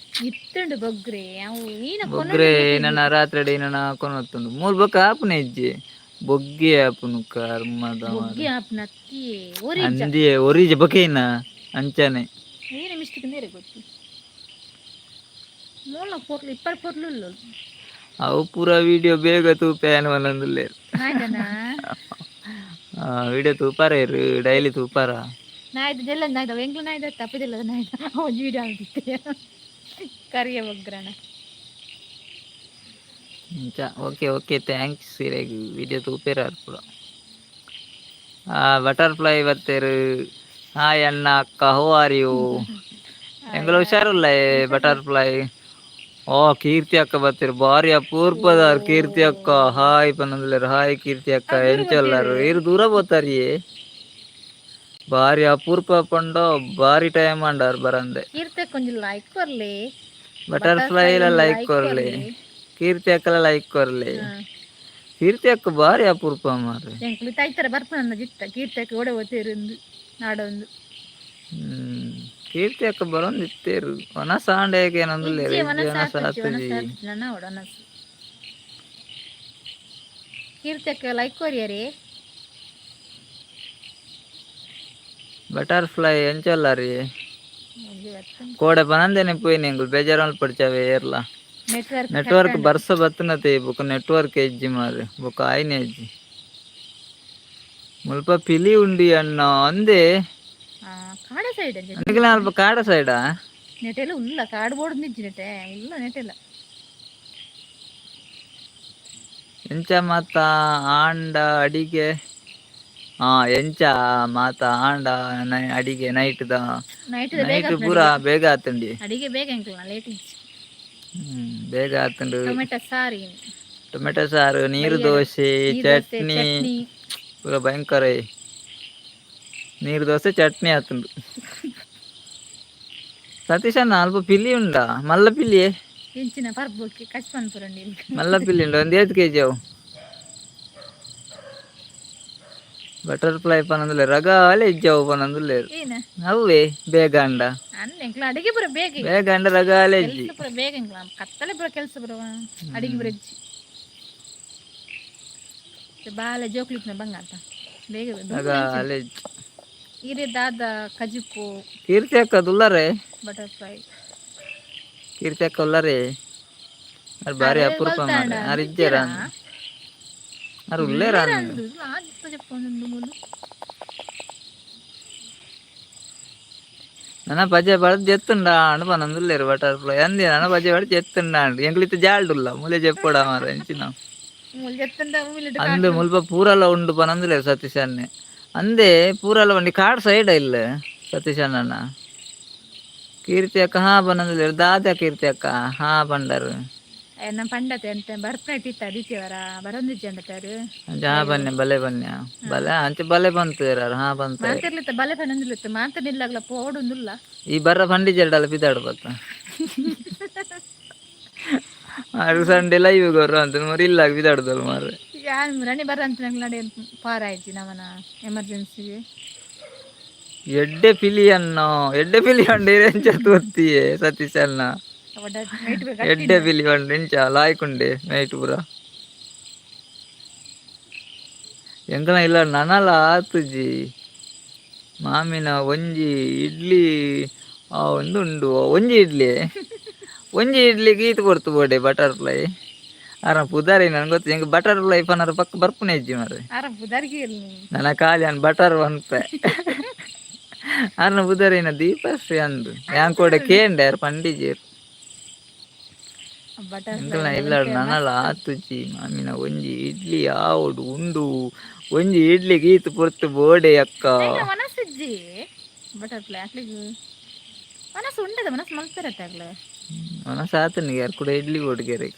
ಇತ್ತುಂಡು ಬೊಗ್ರೆ ಅವು ಈನ. ಬೊಗ್ರೆ ಏನನ ರಾತ್ರಿ ಏನನ ಕೊನೊತ್ತುಂಡು, ಮೂಲು ಬೊಕ್ಕ ಆಪುನ ಇಜ್ಜಿ, ಬೊಗ್ಗಿ ಆಪುನು ಕರ್ಮದ. ಬೊಗ್ಗಿ ಆಪುನ ಅತ್ತಿ ಒರಿಜ. ಅಂದಿಯೇ ಒರಿಜ ಬೊಕೇನ ಅಂಚನೆ. ಏನ ಮಿಸ್ಟೇಕ್ ನೇರೆ ಗೊತ್ತು, ಮೂಲ ಪೊರ್ಲು ಇಪ್ಪರ್ ಪೊರ್ಲು. ಅವು ಪೂರ ವಿಡಿಯೋ ಬೇಗ ತೂಪೆ ಅನ್ವನಂದುಲ್ಲೇರು. ನಾಯ್ದನಾ? ವಿಡಿಯೋ ತೂಪಾರ ಇರು, ಡೈಲಿ ತೂಪಾರ. ನಾಯ್ದು ಜೆಲ್ಲ ನಾಯ್ದ ಎಂಕ್ಲ ನಾಯ್ದ ತಪ್ಪಿದಿಲ್ಲ ನಾಯ್ದ ಒಂಜಿ ವಿಡಿಯೋ ಆಗ್ತಿತ್ತೆ ಕರಿಯ ಬೊಗ್ರಣ. ಇಂಚ ಓಕೆ ಓಕೆ thanks ಇರೆಗ್ ವಿಡಿಯೋ ತೂಪೇರ ಪೂರ. ಬಟರ್ಫ್ಲೈ ಬತ್ತೇರು, ಹಾಯ್ ಅಣ್ಣ ಅಕ್ಕ, how are you? ಎಂಕುಲು ಹುಷಾರುಲ್ಲ ಬಟರ್ಫ್ಲೈ. ಓ ಕೀರ್ತಿ ಅಕ್ಕ ಬತ್ತೀರು, ಬಾರಿ ಅಪೂರ್ಪದಾರ್ ಕೀರ್ತಿ ಅಕ್ಕ. ಹಾಯ್ ಪನ್ನೊಂದುಲ್ಲೆರ್, ಹಾಯ್ ಕೀರ್ತಿ ಅಕ್ಕ, ಎಂಚೊಲ್ಲಾರು? ಇರು ದೂರ ಪೋತಾರಿಯೇ, ಬಾರಿ ಅಪೂರ್ಪ ಪಂಡ ಬಾರಿ ಟೈಮ್ ಅಂಡಾರ್ ಬರಂದೆ. ಕೀರ್ತಿ ಕೊಂಚ ಲೈಕ್ ಕೊರ್ಲಿ. ಬಟರ್ಫ್ಲೈ ಲೈಕ್ ಕೊರ್ಲಿ, ಕೀರ್ತಿ ಅಕ್ಕಲ ಲೈಕ್ ಕೊರ್ಲಿ. ಕೀರ್ತಿ ಅಕ್ಕ ಬಾರಿ ಅಪೂರ್ಪ ಮಾರ್ರೆ. ಎಂಕ್ಲು ತೈತರ ಬರ್ಪುನ ಜಿತ್ತ ಕೀರ್ತಕ್ಕೆ ಓಡೆ ಹೋತೇರಿಂದು ನಾಡೊಂದು. ಕೀರ್ತಿ ಅಕ್ಕ ಬರೊಂದಿತ್ತೇರು, ವನಸ ಆಂಡ ಏನೊಂದುಲ್ಲೆರ್. ಇಜ್ಜಿ. ಇಜ್ಜಿ. ವನಸ. ವನಸ. ಆತುಜಿ ವನಸ. ಆತುಜಿ. ಆತುಜಿ ನನ್ನ ಓಡ ವನಸು. ಕೀರ್ತಕ್ಕೆ ಲೈಕ್ ಕೊರಿಯರಿ. ಬಟರ್ಫ್ಲೈ ಎಂಚೊಲ್ಲಾರಿ? ಒಂಜಿ ಬರ್ತುಂಡು. ಕೋಡೆ ಪನಂದೆನೆ ಪೋಯಿನಿ ಎಂಕುಲು, ಬೇಜಾರ್ ಮಲ್ಪೊಡ್ಚಿ ಏರ್ಲ. ನೆಟ್ವರ್ಕ್. ನೆಟ್ವರ್ಕ್ ಬರ್ಸ ಬತ್ತನತೆ ಬೊಕ ನೆಟ್ವರ್ಕ್ ಇಜ್ಜಿ ಮಾರ್ರೆ, ಬೊಕ ಆಯ್ನೆ ಇಜ್ಜಿ. ಮುಲ್ಪ ಪಿಲಿ ಉಂಡಿ ಅಣ್ಣ ಅಂದೆ. ಕಾಡ ಸೈಡ್. ನಿಕಲ್ನ ಅಲ್ಪ ಕಾಡ ಸೈಡಾ? ನೆಟೆಲ್ಲ ಉಲ್ಲ, ಕಾಡು ಬೋರ್ಡ್ ನಿಜ್ಜಿ ನೆಟೆ ಉಲ್ಲ ನೆಟೆಲ್ಲ. ಎಂಚ ಮಾತ ಆಂಡ ಅಡಿಗೆ? ಎಂಚ ಮಾತ ಆಂಡ ಅಡಿಗೆ ನೈಟ್ದ? ನೈಟ್. ನೈಟ್ ಪೂರ ಬೇಗ ಆತುಂಡಿ. ಅಡಿಗೆ ಬೇಗ, ಎಂಕಲ್ನ ಲೇಟ್ ಇಜ್ಜಿ. ಬೇಗ ಆತುಂಡು. ಟೊಮೆಟೊ ಸಾರಿ. ಟೊಮೆಟೊ ಸಾರು, ನೀರು ದೋಸೆ, ಚಟ್ನಿ. ಚಟ್ನಿ. ಪೂರ ಭಯಂಕರ ನೀರು ದೋಸೆ ಚಟ್ನಿ ಆತುಂಡು. ಸತೀಶ್ ಅಣ್ಣ ಅಲ್ಪ ಪಿಲಿ ಉಂಡಾ? ಮಲ್ಲ ಪಿಲಿಯೇ? ಎಂಚಿನ ಪರ್ಬೋಕಿ ಕಚ್ ಪನ್ಪುರಂಡಿ. ಮಲ್ಲ ಪಿಲಿ ಉಂಡು, ಒಂದು ಏತ್ ಕೆಜಿ ಅವು? ಬಟರ್ಫ್ಲೈ ಪನೊಂದುಲ್ಲೆರ್, ರಗಾಲೆ ಇಜ್ಜಿ ಅವು ಪನೊಂದುಲ್ಲೆರ್. ಏನ? ಅವ್ವೇ ಬೇಗ ಅಂಡ. ಅನ್ನ ಎಂಕ್ಲ ಅಡಿಗೆ ಪೂರ ಬೇಗ. ಬೇಗ ಅಂಡ ರಗಾಲೆ ಇಜ್ಜಿ. ಕೆಲಸ ಪೂರ ಬೇಗ ಎಂಕ್ಲ, ಕತ್ತಲೆ ಪೂರ ಕೆಲಸ ಪೂರ, ಅಡಿಗೆ ಪೂರ ಇಜ್ಜಿ. ಬಾಲೆ ಜೋಕ್ಲಿಪ್ನ ಬಂಗ ಅಂತ ಬೇಗ. ರಗಾಲೆ ಇಜ್ಜಿ. ಇರೆ ದಾದ ಕಜಿಪು. ಕೀರ್ತಿ ಅಕ್ಕ ದುಲ್ಲರೆ. ಬಟರ್ಫ್ಲೈ. ಕೀರ್ತಿ ಅಕ್ಕ ಉಲ್ಲರೆ, ಅರ್ ಬಾರಿ ಅಪರೂಪ ಮಾರ್ರೆ. ಆರ್ ಇಜ್ಜೆರ? ಆರ್ ಉಲ್ಲೇರ? ಮೂಲು. ನನ ಪಜೆ ಬಡ್ದು ಜೆತ್ತುಂಡ ಅಂಡ್ ಪನೊಂದುಲ್ಲೆರ್. ಬಟರ್ಫ್ಲೈ ಅಂದೆ, ನನ ಪಜೆ ಬಡ್ದು ಜೆತ್ತುಂಡ ಅಂಡ್ ಎಂಕ್ಲಿತ್ತ ಜಾಲ್ಡುಲ್ಲ ಮೂಲೆ ಜೆಪ್ಪೊಡ ಮಾರ್ರೆ ಎಂಚಿನ. ಮೂಲು ಜೆತ್ತುಂಡ ಮೂಲಿಡ್. ಅಂದ್ ಮುಲ್ಪ ಪೂರಲ ಉಂಡು ಪನೊಂದುಲ್ಲೆರ್ ಸತೀಶ್ ಅಣ್ಣೆ. ಅಂದೆ ಪೂರಲ ಒಂಡಿ ಕಾಡ್ ಸೈಡ್ ಇಲ್ಲ ಸತೀಶ್ ಅಣ್ಣನ. ಕೀರ್ತಿ ಅಕ್ಕ ಹಾ ಪನೊಂದುಲ್ಲೆರ್, ದಾದ ಕೀರ್ತಿ ಅಕ್ಕ ಹಾ ಪಂಡರ್? ನಮ್ಮ ಪಂಡತೆ ಅಂತ ಬರ್ಪನೆಟ್ ಇತ್ತ ಆದಿತ್ಯವಾರ ಬರೊಂದಿಜ್ಜಿ ಅಂಡತಾರು. ಅಂಚ ಹಾ ಬನ್ನಿ, ಬಲೆ ಬನ್ನಿ, ಬಲೆ ಅಂಚ ಬಲೆ ಬಂತು ಹಾ ಬಂತು. ಮಾತಿರ್ಲಿತ್ತ ಬಲೆ ಪನೊಂದಿಲ್ಲಿತ್ತು ಮಾತ ನಿಲ್ಲಾಗ್ಲ ಪೋಡುಂದುಲ್ಲ. ಈ ಬರ್ರ ಪಂಡಿಜೆರಡಲ ಪಿದಾಡು ಬತ್ತ ಆರು ಸಂಡೆ ಲೈವ್ ಗೊರ್ರ ಅಂತ ಮರಿ ಇಲ್ಲ ಪಿದಾಡುದಲ್ಲ ಮಾರ್ರೆ. ಯಾನ್ ರಣಿ ಬರ ಅಂತ ನಡೆ ಪಾರಾಯ್ತಿ ನಮನ ಎಮರ್ಜೆನ್ಸಿಗೆ. ಎಡ್ಡೆ ಪಿಲಿ ಅನ್ನೋ, ಎಡ್ಡೆ ಪಿಲಿ ಅಂಡ ಎಂಚ ತೂತಿಯೇ ಸತೀಶ್ ಅಣ್ಣ? ಎಡ್ಡೆ ಪಿಲಿ ಪಂಡ ಎಂಚ ಲಾಯ್ಕುಂಡೆ ನೈಟ್ ಪೂರ ಎಂಕನ ಇಲ್ಲ ನನಲ ಆತುಜಿ. ಮಾಮಿನ ಒಂಜಿ ಇಡ್ಲಿ ಒಂದು ಉಂಡು, ಒಂಜಿ ಇಡ್ಲಿ, ಒಂಜಿ ಇಡ್ಲಿಗೆ ಈತ್ ಕೊಡ್ತು ಬೋಡೆ. ಬಟರ್ಫ್ಲೈ ಆರ ಪುದಾರಿ ನನ್ಗೆ ಗೊತ್ತು, ಎಂಕ್ ಬಟರ್ಫ್ಲೈ ಪನರ ಪಕ್ಕ ಬರ್ಪುನೆ ಇಜ್ಜಿ ಮಾರ್ರೆ. ಆರ ಪುದರ್ಗೆ ಇರ್ಲಿ. ನನ್ನ ಖಾಲಿ ಅನ್ ಬಟರ್ ಪನ್ಪೆ. ಆರ್ನ ಪುದರಿನ ದೀಪಶ್ರೀ ಅಂದು ಯಾನ್ ಕೂಡ ಕೇಂಡೆ, ಆರ್ ಪಂಡಿಜೆರ್. ಬಟರ್ಫ್ಲೈ. ಎಂಕಲ್ನ ಇಲ್ಲ ನನಲ ಆತುಜಿ. ಮಾಮಿನ ಒಂಜಿ ಇಡ್ಲಿ ಆವೊಡು ಉಂಡು, ಒಂಜಿ ಇಡ್ಲಿಗೆ ಈತ್ ಪೊರ್ತು ಬೋಡೆ ಅಕ್ಕ. ಮನಸ್ಸಿಜ್ಜಿ ಬಟರ್ಫ್ಲೈ ಅಕ್ಲಿಗ್ ಮನಸ್ಸು ಉಂಡದ ಮನಸ್ಸು ಮಲ್ಪೆರತ್ತೆ ಅಕ್ಲೆ. ಒಣ ಸಾತನಿಗೆ ಯಾರು ಕೂಡ ಇಡ್ಲಿ ಬೋಡ್ಗೆರೆ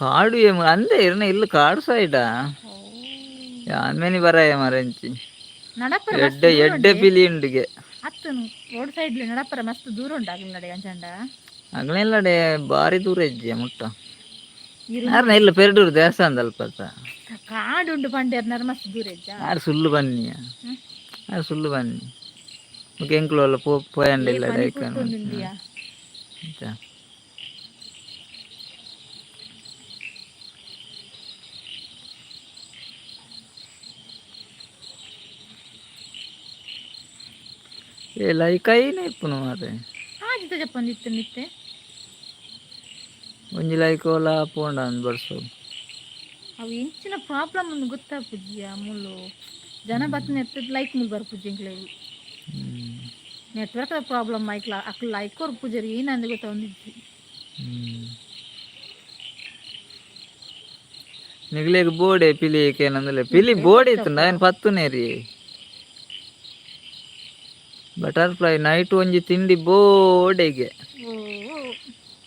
ಕಾಡು ಏಮ ಅಂದೆ ಇರ್ನ ಇಲ್ಲ ಕಾಡು ಸೈಡಾ. ಯಾನ್ ಬರಾಯ ಮರಂಚಿ. ನಡಪರ. ಎಡ್ಡೆ ಎಡ್ಡೆ ಪಿಲಿ ಉಂಡಿಗೆ. ಅತ್ತನು ರೋಡ್ ಸೈಡ್ ನಡಪರ ಮಸ್ತ್ ದೂರ ಉಂಟು ಅಗಲ ನಡೆ ಅಂಚಂಡ. ಅಗ್ಲೆಲ್ಲಡೆ ಬಾರಿ ದೂರ ಇಜ್ಜೆ ಮುಟ್ಟ. ಯಾರನ್ನ ಇಲ್ಲ ಪೆರಡೂರು ದೇವಸ್ಥಾನದ ಅಲ್ಪ. ಕಾಡು ಉಂಡು ಪಂಡೇರ್ ನರ ಮಸ್ತ್ ದೂರ ಇಜ್ಜ. ಯಾರು ಸುಳ್ಳು ಬನ್ನಿ, ಯಾರು ಸುಳ್ಳು ಬನ್ನಿ. ಓಕೆ, ಎಂಕ್ಲು ಅಲ್ಲ ಪೋ ಪೋಯಂಡಿಲ್ಲ ಡೈಕನ್. ಪುಟ್ಟುಂದಿಯಾ? ಏ ಲೈಕ್ ಐನೆ ಇಪ್ಪುನು ಮಾರೆ. ಆಜಿತ ಜಪ್ಪಂದಿತ್ತು ನಿತ್ತೆ. ಒಂಜಿ ಲೈಕ್ ಓಲ ಪೋಂಡ ಅಂದ್ ಬರ್ಸು. ಅವು ಎಂಚಿನ ಪ್ರಾಬ್ಲಮ್ ಒಂದು ಗೊತ್ತಾಪುಜ್ಜಿಯ. ಮುಳ್ಳು ಜನ ಬತ್ತನ ಎತ್ತದ ಲೈಕ್ ಮುಲ್ ಬರ್ಪುಜಿ ಎಂಕ್ಲೆಗ್. ನೆಟ್ವರ್ಕ್ ಪ್ರಾಬ್ಲಮ್ ಐಕ್ಲ ಅಕ್ಲು ಲೈಕ್ ಕೊರ್ಪುಜರಿ ಏನಂದ್ ಗೊತ್ತೊಂದಿಜ್ಜಿ. ನಿಗ್ಲೇಗ್ ಬೋಡೆ ಪಿಲಿ ಏನಂದ್ರೆ ಪಿಲಿ ಬೋಡೆ ಇತ್ತು ನಾನು ಪತ್ತುನೇರಿ. ಬಟರ್ಫ್ಲೈ ನೈಟ್ ಒಂಜಿ ತಿಂಡಿ ಬೋಡೆಗೆ. ಓ.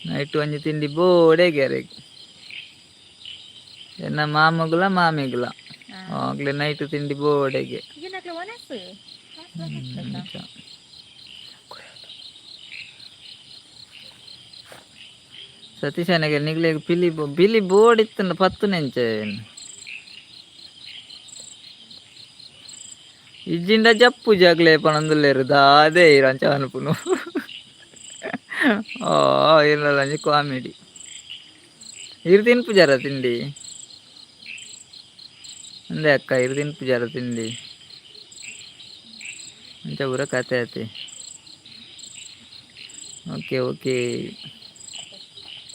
ನೈಟ್ ಒಂಜಿ ತಿಂಡಿ ಬೋಡೆಗೆ ಅರೆಗ್ ಎನ್ನ ಮಾಮಗುಲ ಮಾಮಿಗುಲ ಆಗ್ಲೇ ನೈಟ್ ತಿಂಡಿ ಬೋಡೆಗೆ. ಈಗಿನಕ್ಲೆ ಒನಸ್. ನಿಜ. ಸತೀಶನಿಗೆ ನಿಗ್ಲೇಗ್ ಪಿಲಿ ಪಿಲಿ ಬೋರ್ಡ್ ಇತ್ತು ಪತ್ತು ನೆಂಚೆ ಇಜ್ಜಿಂಡ ಜಪ್ಪು ಜಾಗ್ಲೆ ಪನೊಂದುಲ್ಲೆರ್ ದಾದೆ ಇರ್ ಅಂಚ ಅನ್ಪುನು. ಓ ಇರ್ನಲ್ಲ ಅಂಚ ಕಾಮಿಡಿ. ಇರ್ ತಿನ್ಪುಜಾರ ತಿಂಡಿ ಅಂದೆ ಅಕ್ಕ, ಇರ್ ತಿನ್ಪುಜಾರ ತಿಂಡಿ ಅಂಚ ಪೂರ ಕತೆ ಆತಿ. Okay okay.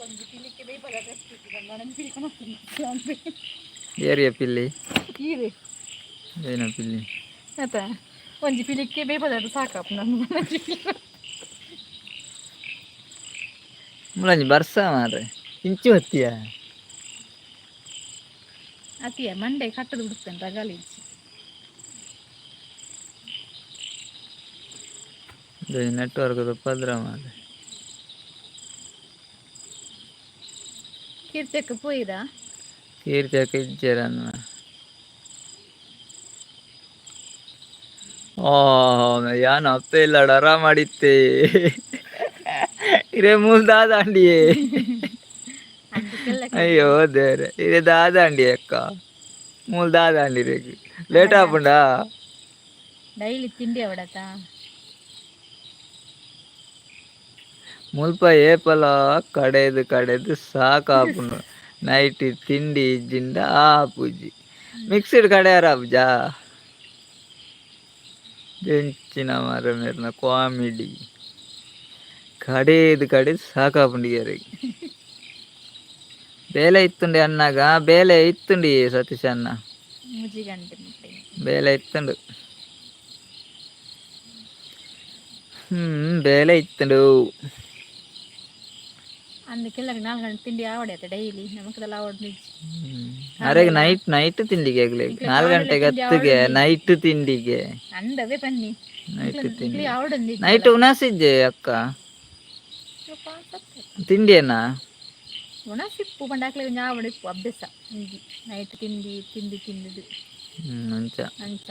ಒಂಜಿ ಪಿಲಿಕ್ಕೆ ಬೇಪದ. ಏರಿಯ ಪಿಲ್ಲಿ? ಈರೆ. ಏನ ಪಿಲ್ಲಿ? ಆತ ಒಂಜಿ ಪಿಲಿಕ್ಕೆ ಬೇಪದ ಸಾಕಪ್ಪ ನನ್ನ. ಮುಲಂಜಿ ಬರ್ಸ ಮಾರ್ರೆ, ಇಂಚು ಹೊತ್ತಿಯ. ಅತಿಯ ಮಂಡೆ ಕಟ್ಟದು ಬಿಡ್ತೇನೆ ರಗಾಲಿ. ನೆಟ್ವರ್ಕ್ ಪದ್ರ ಮಾರ್ರೆ. ಕೀರ್ತಿಯಕ್ಕ ಪೋಯಿರಾ? ಕೀರ್ತಿಯಕ್ಕ ಇಜ್ಜೆರನ್ನ. ಓ ಯಾನ್ ಅಪ್ಪೆ ಇಲ್ಲ ಡರ ಮಾಡಿತ್ತೆ ಇರೇ ಮೂಲ್ ದಾದಾಂಡಿಯೇ. అందుకెಲ್ಲ. ಅಯ್ಯೋ ದೇವ್ರೆ, ಇರೇ ದಾದಾಂಡಿ ಅಕ್ಕ, ಮೂಲ್ ದಾದಾಂಡಿ ರೇಗ್ ಲೇಟ್ ಆಪುಂಡಾ? ಡೈಲಿ ತಿಂಡಿ ಅವಡತ. ಮುಲ್ಪ ಏಪಲ ಕಡೆದು ಕಡೆದು ಸಾಕಾಪುಂಡು. ನೈಟ್ ತಿಂಡಿ ಇಜ್ಜಿಂಡ ಆಪುಜಿ. ಮಿಕ್ಸ್ಡ್ ಕಡೆಯಾರ ಆಪುಜಾ? ಎಂಚಿನ ಮರ ಮೇರ್ನ ಕಾಮಿಡಿ. ಕಡೇದು ಕಡೆದು ಸಾಕಾಪುಂಡು. ಬೇಲೆ ಇತ್ತುಂಡೆ ಅನ್ನಾಗ ಬೇಲೆ ಇತ್ತುಂಡಿ ಸತೀಶ್ ಅಣ್ಣ. 3 ಗಂಟೆ ಮುಟ್ಟೆ. ಬೇಲೆ ಇತ್ತುಂಡು, ಬೇಲೆ ಇತ್ತುಂಡು. అందుకెಲ್ಲ 4 ಗಂಟೆ ತಿಂಡಿ ಆವಡೆ ಡೈಲಿ ನಮಕದಲ್ಲ ಆವಡ್ ನಿಜ. ಅರೆಗ್ ನೈಟ್ ನೈಟ್ ತಿಂಡಿಗೆ ಆಗ್ಲಿ 4 ಗಂಟೆಗೆ ಹತ್ತಿಗೆ ನೈಟ್ ತಿಂಡಿಗೆ. ಅಂದವೇ ಬನ್ನಿ. ನೈಟ್ ತಿಂಡಿ. ಆವಡೊಂದು. ನೈಟ್ ಉಣಸಿಜ್ಜೆ ಅಕ್ಕ ತಿಂಡಿಯೇನಾ? ಉಣಸಿಪ್ಪು ಪಂಡಾಕ್ಲೆ ಒಂಜಿ ಆವಡ ಇಪ್ಪು ಅಭ್ಯಾಸ ಇಂಜಿ ನೈಟ್ ತಿಂಡಿ ತಿಂಡಿ ತಿಂದಿದ್ದು. ಅಂಚ. ಅಂಚ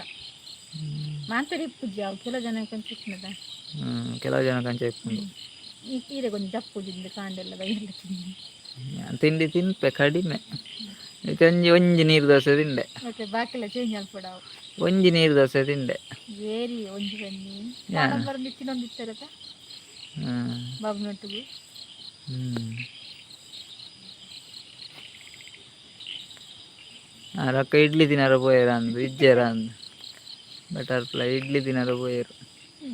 ಮಾಂತರಿ ಇಪ್ಪುಜಿ ಅವು ಕೆಲವು ಜನ ಇಪ್ಪುನದ. ಕೆಲವು ಜನ ಕಂಚ ಇಪ್ಪುಂಡು. ಈ ಈರೆ ಕೊಂಚ ಜಪ್ಪುಜಿಂದು ಕಾಂಡೆಲ್ಲ ಬೈಯೆಲ್ಲ ತಿಂಡಿ. ತಿಂಡಿ ತಿನ್ಪೆ ಕಡಿಮೆ. ಇತ್ತೆ ಒಂಜಿ ಒಂಜಿ ನೀರು ದೋಸೆ ತಿಂಡೆ. ಮತ್ತೆ ಬಾಕಿಲ್ಲ ಚೇಂಜ್ ಅಲ್ಪಡವು. ಒಂಜಿ ನೀರು ದೋಸೆ ತಿಂಡೆ. ಏರಿ ಒಂಜಿ ಬನ್ನಿ ನಂಬರ್ ನಿತ್ತಿನೊಂದು ಇತ್ತಾರತ. ಬಾಬುನೊಟ್ಟಿಗೆ. ರೊಕ್ಕ ಇಡ್ಲಿ ತಿನ್ನರ ಪೋಯೆರ ಅಂದು ಇಜ್ಜೆರ ಅಂದು ಬಟರ್ಫ್ಲೈ ಇಡ್ಲಿ ತಿನ್ನರ ಪೋಯೆರು.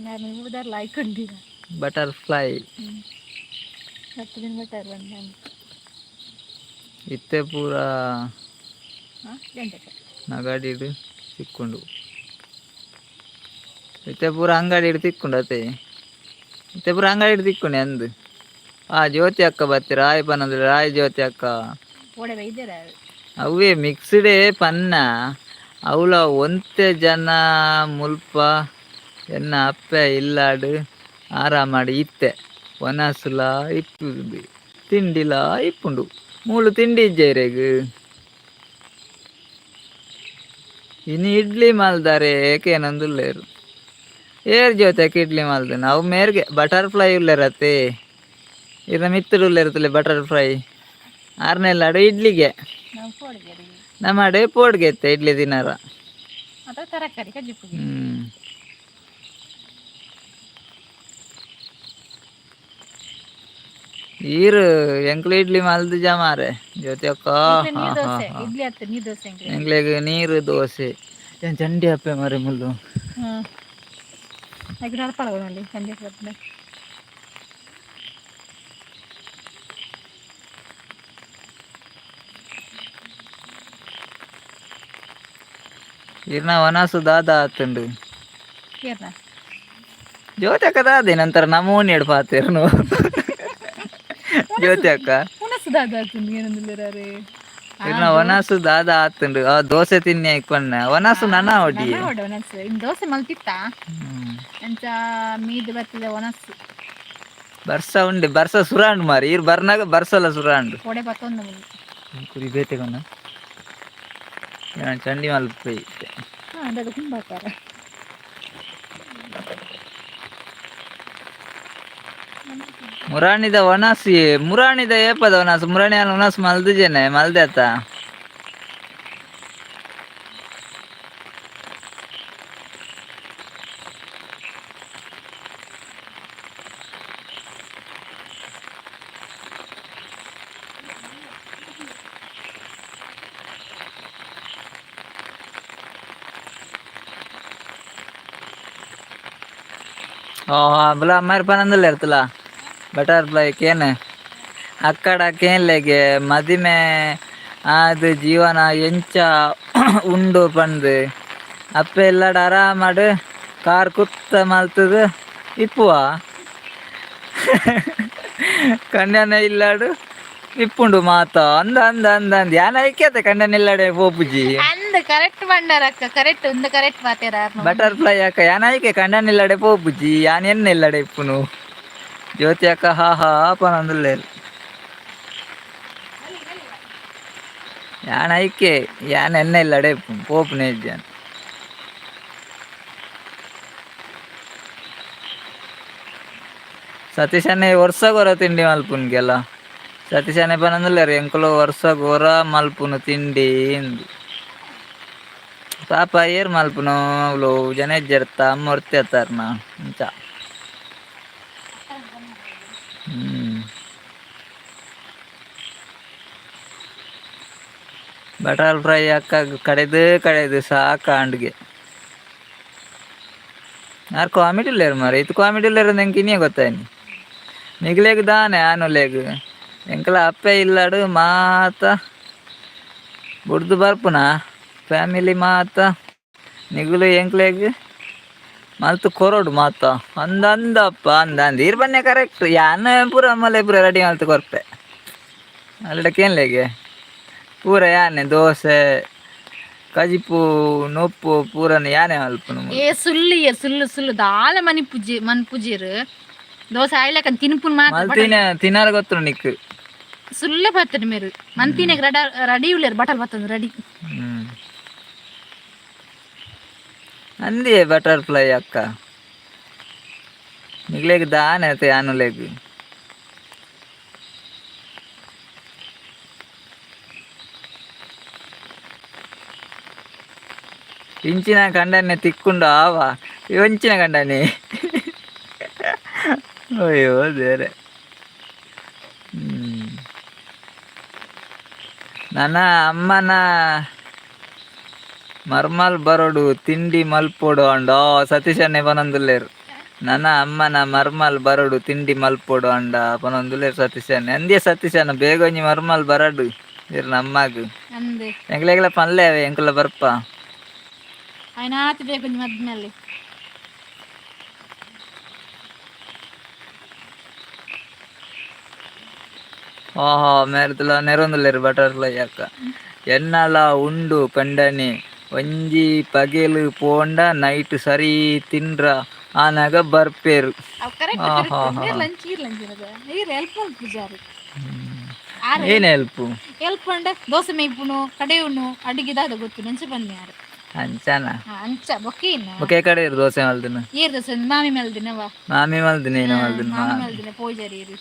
ನಾನು ಉದಾರ್ಲ ಆಯ್ಕೊಂಡಿರ. ಬಟರ್ಫ್ಲೈ. 10 ದಿನ ಬಟ್ಟಾರ ಬಂದ. ಇತ್ತೆ ಪೂರ. ಹಾಂ ಗಂಟೆ. ನಗಾಡಿಡ್ ತಿಕ್ಕೊಂಡು ಇತ್ತೆ ಪೂರ ಅಂಗಡಿಡ್ ತಿಕ್ಕೊಂಡು ಅತೆ ಇತ್ತೆ ಪೂರ ಅಂಗಡಿಡ್ ತಿಕ್ಕೊಂಡೆ ಅಂದು. ಆ ಜ್ಯೋತಿ ಅಕ್ಕ ಬತ್ತಿ ರಾಯ್ ಪನ್ನಂದ್ರೆ ರಾಯ್ ಜ್ಯೋತಿ ಅಕ್ಕ. ಓಡೆ ಬೈದಾರ? ಅವೇ ಮಿಕ್ಸ್ಡೇ ಪನ್ನ ಅವಲ ಒಂತೆ ಜನ ಮುಲ್ಪ ಎನ್ನ ಅಪ್ಪೆ ಇಲ್ಲಾಡು. ಆರಾಮಾಡಿ ಇತ್ತೆ ಒನಸುಲ ಇಪ್ಪುದು ತಿಂಡಿಲ ಇಪ್ಪುಂಡು ಮೂಲು ತಿಂಡಿ ಇಜ್ಜೆರೆಗ್ ಇನಿ ಇಡ್ಲಿ ಮಲ್ದಾರೆ ಏಕೇನಂದುಲ್ಲೇರು ಏರ್ ಜೊತೆಗೆ ಇಡ್ಲಿ ಮಲ್ದು ನಾವು ಮೇರ್ಗೆ ಬಟರ್ಫ್ಲೈ ಉಲ್ಲೇರತ್ತೆ ಇರ ಮಿತ್ತುಡು ಉಲ್ಲೇರತ್ತಲೆ ಬಟರ್ಫ್ಲೈ ಆರ್ನೆಲ್ಲಾಡು ಇಡ್ಲಿಗೆ. ನಾವು ಪೋಡಿಗೆ. ನಮ್ಮಡೆ ಪೋಡ್ಗೆ ಇತ್ತೆ ಇಡ್ಲಿ ತಿನ್ನಾರ. ಅಥವಾ ತರಕಾರಿ ಕಜ್ಜಿಪುಗೆ. ಈರು ಎಂಕ್ಲು ಇಡ್ಲಿ ಮಲ್ದು ಜಮಾರೆ ಜ್ಯೋತಿ ಅಕ್ಕ. ನೀರು ದೋಸೆ, ಇಡ್ಲಿ ಆತ ನೀರು ದೋಸೆ ಎಂಕ್ಲೆ. ಎಂಕ್ಲೆಗ್ ನೀರು ದೋಸೆ ಏನ್ ಚಂಡಿ ಅಪ್ಪೆ ಮರೆ ಮುಲ್ಲು. ಹಾಂ, ಹಾಗೆ ನಡಪಾಡ ನೋಡಿ ಸಂಜೆ ಬರ್ತದೆ. ಇರ್ನ ವನಸು ದಾದ ಆತುಂಡು. ಏರ್ನ? ಜ್ಯೋತಿ ಅಕ್ಕ ದಾದೆ ನಂತರ ನಮೂನಿ ಎಡ್ಪಾತೇರ್ನು ಜ್ಯೋತಿ ಅಕ್ಕ. ಹುಣಸು ದಾದ ಆತುಂಡು ಏನಂದಿಲ್ಲಾರೆ. ಇರ್ನ ವನಸು ದಾದ ಆತುಂಡು, ಆ ದೋಸೆ ತಿನ್ನಿ ಐಕ್ಪಣ್ಣ ವನಸು ನನ ಒಡಿ. ಒಡ ಒಣಸು ಇನ್ನು ದೋಸೆ ಮಲ್ತಿತ್ತ. ಅಂಚ ಮೀದು ಬರ್ತದೆ ಒಣಸು. ಬರ್ಸ ಉಂಡೆ ಬರ್ಸ ಸುರಾಂಡು ಮಾರಿ ಇರ್ ಬರ್ನಾಗ ಬರ್ಸಲ ಸುರಾಂಡು. ಒಡೆ ಬತ್ತೊಂದು ಮುಂದೆ. ಕುರಿ ಬೇತೆಗೊಂಡ ಚಂಡಿ ಮಲ್ಪೆ. ಹಾಂ, ಅದು ಕುಂಬಾಕಾರ. ಮುರಾಣಿದ ವನಸು, ಮುರಾಣಿದ ಏಪದ ವನಸು, ಮುರಾಣಿ ವನಸು ಮಲ್ದಿಜೇನೆ ಮಲ್ದೆ ಆತ. ಓ ಬಲ ಮಾರಿ ಪನಂದಲ್ಲ ಇರ್ತಲ್ಲ ಬಟರ್ಫ್ಲೈ ಕೇನ್ ಅಕ್ಕಡ ಕೇನ್ಲೆಗೆ ಮದಿಮೆ ಅದು ಜೀವನ ಎಂಚ ಉಂಡು ಪಂದು ಅಪ್ಪೆ ಎಲ್ಲಾಡ ಆರಾಮಾಡು ಕಾರ್ ಕುತ್ತ ಮಲ್ತದು ಇಪ್ಪುವ ಕಂಡನ ಇಲ್ಲಾಡು ಇಪ್ಪುಂಡು ಮಾತ ಅಂದ ಅಂದ ಅಂದ ಅಂದ ಯಾನ ಐಕ್ಯತೆ ಕಂಡನ ಇಲ್ಲಾಡೆ ಪೋಪುಜಿ. ಅಂದ್ ಕರೆಕ್ಟ್ ಬಂಡಾರ ಅಕ್ಕ, ಕರೆಕ್ಟ್ ಒಂದು ಕರೆಕ್ಟ್ ಮಾತೇರ. ಬಟರ್ಫ್ಲೈ ಅಕ್ಕ ಯಾನ ಐಕೆ ಕಂಡನ ಇಲ್ಲಾಡೆ ಪೋಪುಜಿ ಯಾನ್ ಎನ್ನ ಇಲ್ಲಾಡೆ ಇಪ್ಪುನು. ಜ್ಯೋತಿ ಅಕ್ಕ ಹಾ ಹಾ ಪನಂದುಲ್ಲೇರು ಯಾನ್ ಐಕೆ ಯಾನ್ ಎನ್ನ ಇಲ್ಲಾಡೆ ಇಪ್ಪುನು ಪೋಪುನೆ ಇಜ್ಜಾನ್. ಸತೀಶನ್ನೇ ವರ್ಷಗೊರ ತಿಂಡಿ ಮಲ್ಪುನ್ಗೆಲ್ಲ ಸತೀಶನೇ ಪನಂದುಲ್ಲೇರು ಎಂಕುಲು ವರ್ಷಗೊರ ಮಲ್ಪುನು ತಿಂಡಿ ಇಂದು ಪಾಪ ಏರ್ ಮಲ್ಪುನು ಅವ್ಲು ಜನ ಇಜ್ಜೆರ್ತ ಅಮ್ಮ ಒರ್ತಿ ಅತ್ತಾರ್ನ ಇಂಚ. ಬಟರ್ಫ್ಲೈ ಅಕ್ಕ ಕಡೆದು ಕಡೆದು ಸಾಕಾಂಡ್ಗೆ ಯಾರು ಕಾಮಿಡಿ ಇಲ್ಲೇರು ಮಾರೆ ಇದು ಕಾಮಿಡಿ ಇಲ್ಲೇರು ನಂಗೆ ಇನ್ನೇ ಗೊತ್ತಾಯ್ನಿ ನಿಗ್ಲೇಗ್ ದಾನೆ ಆನುಲೇಗ್ ಎಂಕಲ ಅಪ್ಪೆ ಇಲ್ಲಾಡು ಮಾತ ಬುಡ್ದು ಬರ್ಪುನ ಫ್ಯಾಮಿಲಿ ಮಾತ ನಿಗುಲು ಎಂಕ್ಲೆಗ್ ಮಲ್ತು ಕೊರೊಡು ಮಾತ ಅಂದ ಅಂದಪ್ಪ ಅಂದ ಅಂದ ಇರ್ ಬನ್ನೆ ಕರೆಕ್ಟ್ ಯಾನ್ ಪೂರ ಅಮ್ಮಲೆ ಪೂರ ರೆಡಿ ಮಲ್ತು ಕೊರ್ಪೆ ಅಲ್ಲಡ ಕೇನ್ಲೆಗೆ ಪೂರ ಯಾನೆ ದೋಸೆ ಕಜಿಪು ನೊಪ್ಪು ಪೂರನ ಯಾನೆ ಮಲ್ಪುನು. ಏ ಸುಳ್ಳು, ಏ ಸುಳ್ಳು ಸುಳ್ಳು ದಾಲ ಮನಿ ಪೂಜೆ ಮನ್ ಪೂಜೆರು ದೋಸೆ ಆಯ್ಲಕ್ಕ ತಿನ್ಪುನ್ ಮಾತ್ರ. ಮಲ್ತಿನ ತಿನ್ನಾರ ಗೊತ್ತು ನಿಕ್. ಸುಳ್ಳೆ ಬರ್ತದೆ ಮೇರು ಮಂತಿನಾಗ ರೆಡ ರೆಡಿ ಉಳ್ಳೇರು ಬಟಲ್ ಬರ್ತದೆ ರೆಡಿ. ಅಂದಿಯೇ ಬಟರ್ಫ್ಲೈ ಅಕ್ಕ ನಿಗ್ಲೇಗ್ ದಾನೆ ಅತ್ತೆ ಆನುಲೆಗ್ ಇಂಚಿನ ಕಂಡನೆ ತಿಕ್ಕೊಂಡು ಆವ ಇಂಚಿನ ಕಂಡನೆ ಅಯ್ಯೋ ದೇವ್ರೆ. ನನ್ನ ಅಮ್ಮನ ಮರ್ಮಲ್ ಬರೋಡು ತಿಂಡಿ ಮಲ್ಪೊಡು ಅಂಡ ಸತೀಶನ್ನೇ ಪನೊಂದುಲ್ಲೇರು ನನ್ನ ಅಮ್ಮನ ಮರ್ಮಲ್ ಬರೋಡು ತಿಂಡಿ ಮಲ್ಪೊಡು ಅಂಡ ಪನೊಂದುಲ್ಲೇರು ಸತೀಶನ್ನೇ ಅಂದೇ ಸತೀಶನ ಬೇಗ ಒಂಜಿ ಮರ್ಮಲ್ ಬರಡು ಇರ್ ನಮ್ಮಗ್. ಅಂದೆ. ಎಂಕ್ಲೆಗ್ಲ ಪನ್ಲೆ ಅವೆ ಎಂಕುಲ ಬರ್ಪ. ಆಯ್ನಾತಿ ಬೇಕು ಮದ್ಮೇಲೆ. ಓಹೋ ಮೇರ್ದಲ ನೆರೊಂದುಲ್ಲೇರು ಬಟರ್ಫ್ಲೈ ಅಕ್ಕ ಎನ್ನಲ ಉಂಡು ಕಂಡನೆ ಒಂಜಿ ಪಗೆಲು ಪೋಂಡ ನೈಟ್ ಸರಿ ತಿಂಡ್ರ ಆನಾಗ ಬರ್ಪೇರು. ಅವು ಕರೆಕ್ಟ್. ಹಾ, ಹಾ, ಕರೆಕ್ಟ್. ಹಾ. ಲಂಚ್ ಈರ್ ಲಂಚ್ ಈರ್ ಹೆಲ್ಪ್ ಪೂಜಾರಿ ಆರ್. ಏನು ಹೆಲ್ಪು? ಹೆಲ್ಪ್ ಅಂಡ ದೋಸೆ ಮೇಯ್ಪುನು, ಕಡೆಯುನು, ಅಡಿಗೆ ದಾದ ಗೊತ್ತು ನಂಚ ಬನ್ನಿ ಯಾರು. ಅಂಚನ? ಅಂಚ ಬೊಕ್ಕೇನ. ಬೊಕ ಕಡೆ ಇರು ದೋಸೆ ಮಲ್ದಿನ? ಏರ್ ದೋಸೆ ಮಾಮಿ ಮಲ್ದಿನವ. ಮಾಮಿ ಮಲ್ದಿನ, ಏನು ಮಲ್ದಿನ? ಮಾಮಿ ಮಲ್ದಿನ ಪೂಜಾರಿ ಇರು.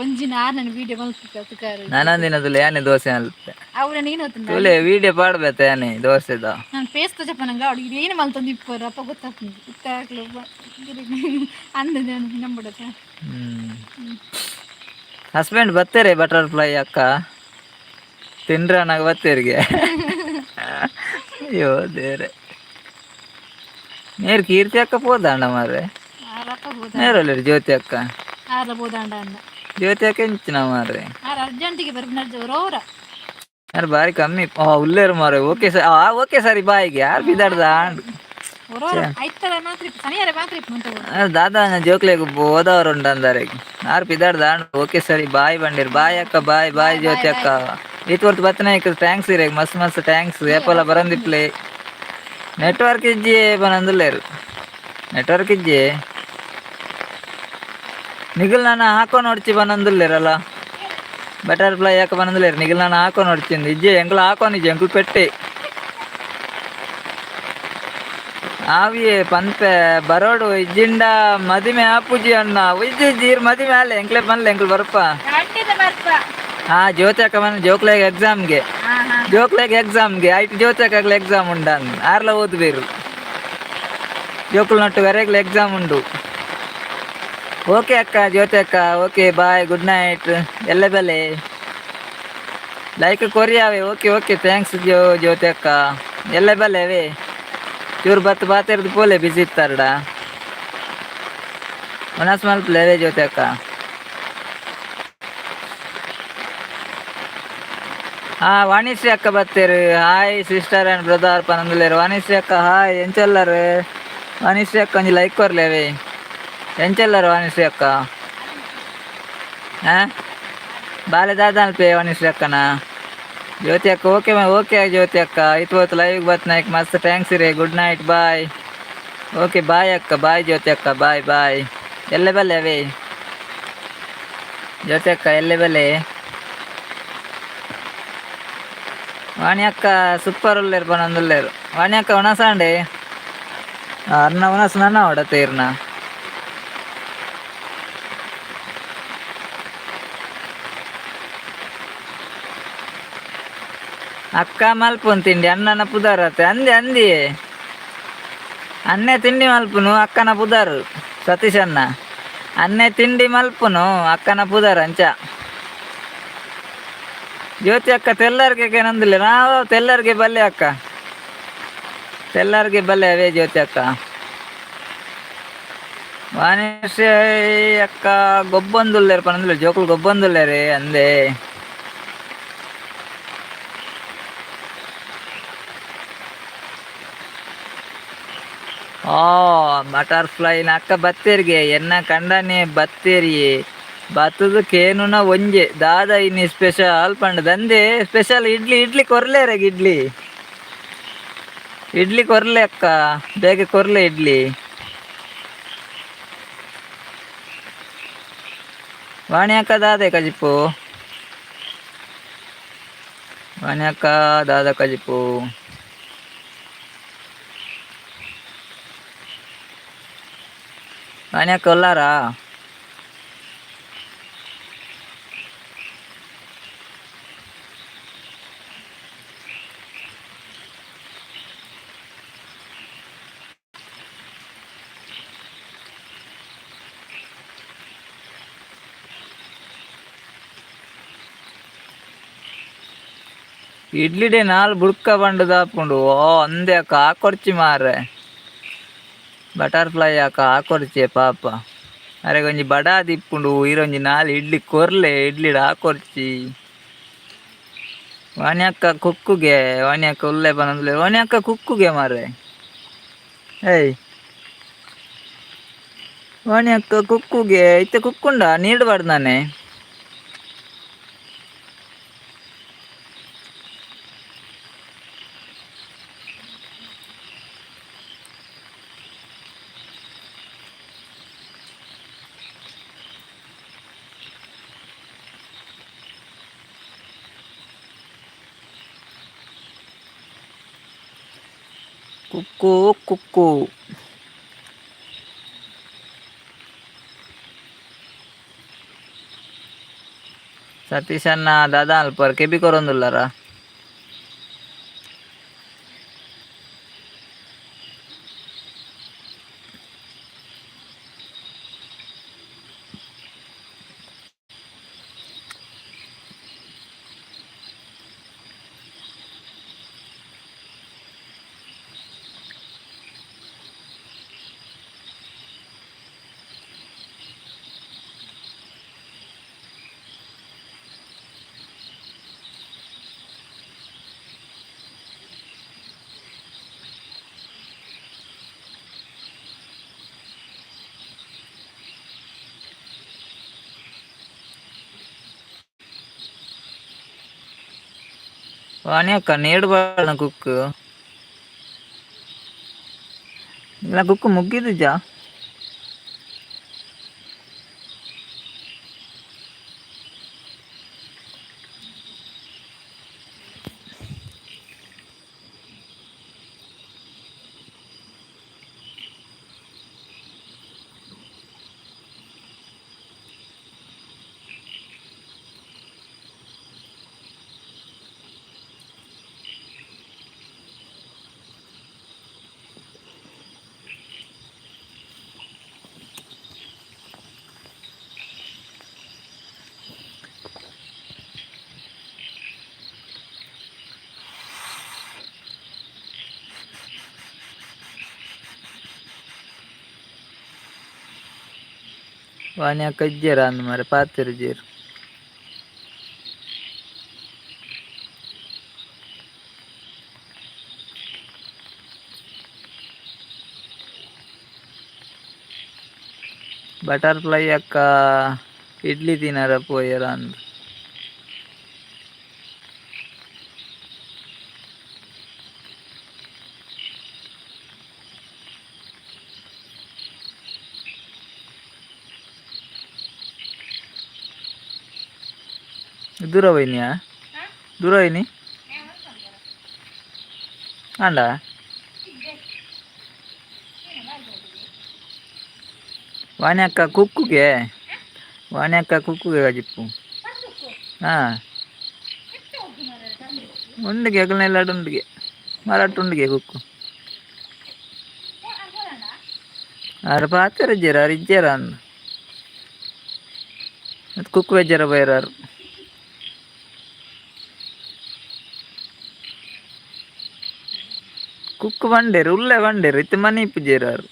ಒಂಜಿನ ಆರ್ ನನ್ನ ವಿಡಿಯೋ ಮಲ್ಪು. ನಾನೊಂದಿನದಲ್ಲಿ ಯಾನೆ ದೋಸೆ ಮಲ್ತೆ. ಅವ್ರ ನೀನು ಹೊತ್ತುಂಡ. ತುಲೆ ವಿಡಿಯೋ ಪಾಡ್ಬೇತ ಯಾನೆ ದೋಸೆದ. ನಾನು ಫೇಸ್ ತೋಜಪ್ಪ ನಂಗೆ ಅವ್ಳಿಗೆ ಏನು ಮಲ್ತೊಂದು ಇಪ್ಪರು ಅಪ್ಪ ಗೊತ್ತಾಗ್ತದೆ ಇತ್ತಾಗ್ಲು ಅಂದ ನಂಬಿಡತ್ತ. ಹಸ್ಬೆಂಡ್ ಬರ್ತಾರೆ ಬಟರ್ಫ್ಲೈ ಅಕ್ಕ, ತಿಂದ್ರ ನಾಗ ಬತ್ತೇರಿಗೆ. ಅಯ್ಯೋ ದೇವ್ರೆ, ನೇರ್ ಕೀರ್ತಿ ಅಕ್ಕ ಪೋದಾಂಡ ಮಾರ್ರೆ. ಆರಪ್ಪ ಬೋದ. ನೇರಲ್ಲ ಜ್ಯೋತಿ ಅಕ್ಕ. ಆರ ಬೋದಾಂಡ ಅನ್ನ. ಜ್ಯೋತಿ ಅಕ್ಕ ಎಂಚಿನ ಮಾರ್ರೆ? ಆರ ಅರ್ಜೆಂಟಿಗೆ ಬರ್ಪಿನ ರೋರ. ಯಾರು ಬಾರಿ ಕಮ್ಮಿ ಉಲ್ಲೇರು ಮಾರ್ರೆ. ಓಕೆ ಸರ್, ಆ ಓಕೆ ಸರಿ, ಬಾಯಿಗೆ ಯಾರು ಬಿದಾಡ್ದ ಆಂಡ್. ರೋರ ಐತರ ಮಾತ್ರ ಶನಿವಾರ ಮಾತ್ರ ಇಪ್ಪು. ದಾದಾ ಜೋಕ್ಲೆಗ್ ಓದವರು ಉಂಡಂದರೆ ಆರ್ ಪಿದಾಡ್ದ ಆಂಡ್. ಓಕೆ ಸರಿ, ಬಾಯ್ ಬಂಡಿರ್, ಬಾಯ್ ಅಕ್ಕ, ಬಾಯ್ ಬಾಯ್ ಜ್ಯೋತಿ ಅಕ್ಕ. ಈತ್ ಹೊರ್ತು ಬತ್ತನಾಯ್ಕ thanks ಇರೇಗ್, ಮಸ್ತ್ ಮಸ್ತ್ thanks. ಏಪಲ ಬರಂದಿಪ್ಲೆ ನೆಟ್ವರ್ಕ್ ಇಜ್ಜಿ ಬನಂದುಲ್ಲೇರು, ನೆಟ್ವರ್ಕ್ ಇಜ್ಜಿ. ನಿಗಲ್ ನಾನು ಹಾಕೋ ನೋಡ್ಚಿ ಬನಂದುಲ್ಲೇರಲ್ಲ. ಬಟರ್ಫ್ಲೈ ಯಾಕೆ ಬನಂದುಲ್ಲೇರು? ನಿಗಲ್ ನಾನು ಹಾಕೋ ನೋಡ್ಚಿಂದು ಇಜ್ಜಿ, ಎಂಕ್ಲು ಹಾಕೋನ್ ಇಜ್ಜಿ, ಎಂಕ್ಲು ಪೆಟ್ಟಿ ಆವಿಯೇ ಪನ್ಪೆ ಬರೋಡು ಇಜ್ಜಿಂಡ ಮದಿಮೆ ಆಪುಜಿ ಅಣ್ಣ. ಇಜ್ಜಿ ಇಜ್ಜಿ, ಇರ್ ಮದಿಮೆ ಅಲ್ಲ, ಎಂಕ್ಲೆ ಪನ್ಲೆ, ಎಂಕ್ಲು ಬರ್ಪ. ಬರ್ಪ. ಹಾ, ಜ್ಯೋತಿ ಅಕ್ಕ ಮನೆ ಜೋಕ್ಲೆಗ್ ಎಕ್ಸಾಮ್ಗೆ. ಹಾ ಹಾ. ಜೋಕ್ಲೆಗ್ ಎಕ್ಸಾಮ್ಗೆ ಆಯ್ತು, ಜ್ಯೋತಿ ಅಕ್ಕಗ್ಲ ಎಕ್ಸಾಮ್ ಉಂಡ, ಆರ್ಲ ಓದು ಬೇರು. ಜೋಕುಲ್ ನಟ್ಟು ವರೆಗ್ಲ ಎಕ್ಸಾಮ್ ಉಂಡು. ಓಕೆ ಅಕ್ಕ, ಜ್ಯೋತಿ ಅಕ್ಕ, ಓಕೆ, ಬಾಯ್, ಗುಡ್ ನೈಟ್. ಎಲ್ಲ ಬೆಲೆ ಲೈಕ್ ಕೊರಿಯಾವೆ. ಓಕೆ ಓಕೆ, thanks ಜ್ಯೋತಿ ಅಕ್ಕ. ಎಲ್ಲ ಬಲೆ ಅವೇ ಚೂರು ಬತ್ತು ಬಾತಿರ್ದು ಪೋಲೆ, ಬಿಸಿ ಇತ್ತಾರಡ. ಮನಸ್ ಮಲ್ಪಲೆ ಜ್ಯೋತಿ ಅಕ್ಕ. ಹಾ, ವಾಣಿಶ್ರೀ ಅಕ್ಕ ಬತ್ತೇರು. ಹಾಯ್ ಸಿಸ್ಟರ್ ಆ್ಯಂಡ್ ಬ್ರದರ್ ಪನಂದುಲೇರು. ವಾಣಿಶ್ರೀ ಅಕ್ಕ ಹಾಯ್, ಎಂಚೆಲ್ಲರು? ವಾಣಿಶ್ರೀ ಅಕ್ಕ ಒಂಜಿ ಲೈಕ್ ಕೊರ್ಲೇವೆ. ಎಂಚೆಲ್ಲರು ವಾಣಿಶ್ರೀ ಅಕ್ಕ? ಹಾ, ಬಾಲೆ ದಾದ ಅಲ್ಪೆ ವಾಣಿಶ್ರೀ ಅಕ್ಕನ. ಜ್ಯೋತಿ ಅಕ್ಕ ಓಕೆ ಓಕೆ. ಜ್ಯೋತಿ ಅಕ್ಕ ಇತ್ತು ಹೊತ್ತು ಲೈವ್ ಬತ್ನಾಯ್ಕ ಮಸ್ತ್ thanks ರೀ. Good night, bye. Okay, bye ಅಕ್ಕ, ಬಾಯ್ ಜ್ಯೋತಿ ಅಕ್ಕ, ಬಾಯ್ ಬಾಯ್. ಎಲ್ಲೆ ಬಲ್ಲೆ ಅವೇ ಜ್ಯೋತಿ ಅಕ್ಕ, ಎಲ್ಲೆ ಬಲ್ಲೆ. ವಾಣಿ ಅಕ್ಕ ಸೂಪರ್ ಉಲ್ಲೇರು ಪನೊಂದುಲ್ಲೇರು. ವಾಣಿ ಅಕ್ಕ ಉಣಸಾಂಡೆ ಅರ್ನ ಉಣಸ್ ನನ್ನ ಹೊಡತೇರ್ನ. ಅಕ್ಕ ಮಲ್ಪುನ್ ತಿಂಡಿ ಅಣ್ಣನ ಪುದಾರತೆ ಅಂದೆ ಅಂದಿ. ಅನ್ನೆ ತಿಂಡಿ ಮಲ್ಪುನು ಅಕ್ಕನ ಪುದಾರು. ಸತೀಶ್ ಅಣ್ಣ, ಅನ್ನೆ ತಿಂಡಿ ಮಲ್ಪುನು ಅಕ್ಕನ ಪುದಾರ್ ಅಂಚ. ಜ್ಯೋತಿ ಅಕ್ಕ ತೆಲ್ಲರ್ಗೆ ನಂದಿಲ್ಲ, ನಾವು ತೆಲ್ಲರ್ಗೆ ಬಲ್ಲೆ ಅಕ್ಕ, ತೆಲ್ಲರ್ಗೆ ಬಲ್ಲೆ ಅವೇ ಜ್ಯೋತಿ ಅಕ್ಕ. ವಾಣಿಶ್ರೀ ಅಕ್ಕ ಗೊಬ್ಬೊಂದುಲ್ಲೇರು ಪನಂದಿಲ್ಲ, ಜೋಕುಲು ಗೊಬ್ಬೊಂದುಲ್ಲೇರೆ ಅಂದೆ. ಆ ಬಟರ್ಫ್ಲೈನ ಅಕ್ಕ ಬತ್ತೇರಿಗೆ, ಎನ್ನ ಕಂಡನೆ ಬತ್ತೇರಿ ಬತ್ತದ ಕೇನುನ ಒಂಜೆ ದಾದ ಇನ್ನಿ ಸ್ಪೆಷಲ್ ಪಂಡ ದಂದೆ. ಸ್ಪೆಷಲ್ ಇಡ್ಲಿ, ಇಡ್ಲಿ ಕೊರ್ಲೆ ರೇಗ್, ಇಡ್ಲಿ ಇಡ್ಲಿ ಕೊರ್ಲೆ ಅಕ್ಕ, ಬೇಗ ಕೊರ್ಲೆ ಇಡ್ಲಿ. ವಾಣಿ ಅಕ್ಕ ದಾದೆ ಕಜಿಪು? ವಾಣಿ ಅಕ್ಕ ದಾದ ಕಜಿಪು? ವಾಣಿ ಅಕ್ಕ ಉಲ್ಲಾರಾ? ಇಡ್ಲಿಡೆ ನಾಲ್ ಬುಡ್ಕ ಬಂಡು ದಾಪುಂಡು. ಓ ಅಂದೆ ಅಕ್ಕ, ಆಕೊರ್ಚಿ ಮಾರ್ರೆ. ಬಟರ್ಫ್ಲೈ ಅಕ್ಕ ಆಕೊರ್ಚಿ ಪಾಪ. ಅರೆಗ್ ಒಂಜಿ ಬಡ ದಿಪ್ಪುಂಡು, ಈರೊಂಜಿ ನಾಲ್ ಇಡ್ಲಿ ಕೊರ್ಲೆ, ಇಡ್ಲಿಡ್ ಆಕೊರ್ಚಿ. ವಾಣಿ ಅಕ್ಕ ಕುಕ್ಕುಗೆ, ವಾಣಿ ಅಕ್ಕ ಉಲ್ಲೆ ಪನೊಂದುಲ್ಲೆ. ವಾಣಿ ಅಕ್ಕ ಕುಕ್ಕುಗೆ ಮಾರ್ರೆ. ಏಯ್ ವಾಣಿ ಅಕ್ಕ ಕುಕ್ಕುಗೆ ಇತ್ತೆ ಕುಕ್ಕುಂಡ ನೀರು ನಾನೆ. ಕುಕ್ಕು ಕುಕ್ಕು. ಸತೀಶಣ್ಣ ದಾದಾ ಅಲ್ಪರ್ ಕೆಬಿ ಕೊರೊಂದುಲ್ಲಾರ? ವಾಣಿ ಅಕ್ಕ ನೇಡು ಬಾಳ ಕುಕ್ ಇಲ್ಲ ಕುಕ್ಕು ಮುಗ್ಗಿದ್ಜಾ? ವಾಣಿ ಅಕ್ಕ ಇಜ್ಜೆರ ಅಂದ್ ಮಾರೆ ಪಾತೆರ್ಜೆರ್. ಬಟರ್ಫ್ಲೈ ಅಕ್ಕ ಇಡ್ಲಿ ತಿನ್ನರ ಪೋಯೆರ ಅಂದ್. ದೂರವಾಹಿನಿಯಾ? ದೂರವಾಹಿನಿ ಅಂಡ ವಾಣಿ ಅಕ್ಕ ಕುಕ್ಕುಗೆ, ವಾಣಿ ಅಕ್ಕ ಕುಕ್ಕುಗೆ ಕಜಿಪ್ಪು. ಹಾಂ, ಉಂಡಿಗೆ ಅಗಲ್ನೆಲ್ಲ ಉಂಡಿಗೆ ಮರಾಟ್ ಉಂಡಿಗೆ ಕುಕ್ಕು. ಆರು ಪಾತೆರ ಇಜ್ಜೆರ್, ಆರು ಇಜ್ಜೆರ ಅಂದ್. ಮತ್ತು ಕುಕ್ಕು ವೆಜ್ಜರ ಬೈರಾರು. ಕುಕ್ಕು ಬಂಡೇರು ಉಲ್ಲೆ ಬಂಡೇರು ಇತ್ತೆ ಮನೆ ಇಪ್ಪುಜೆರ್ ಆರು.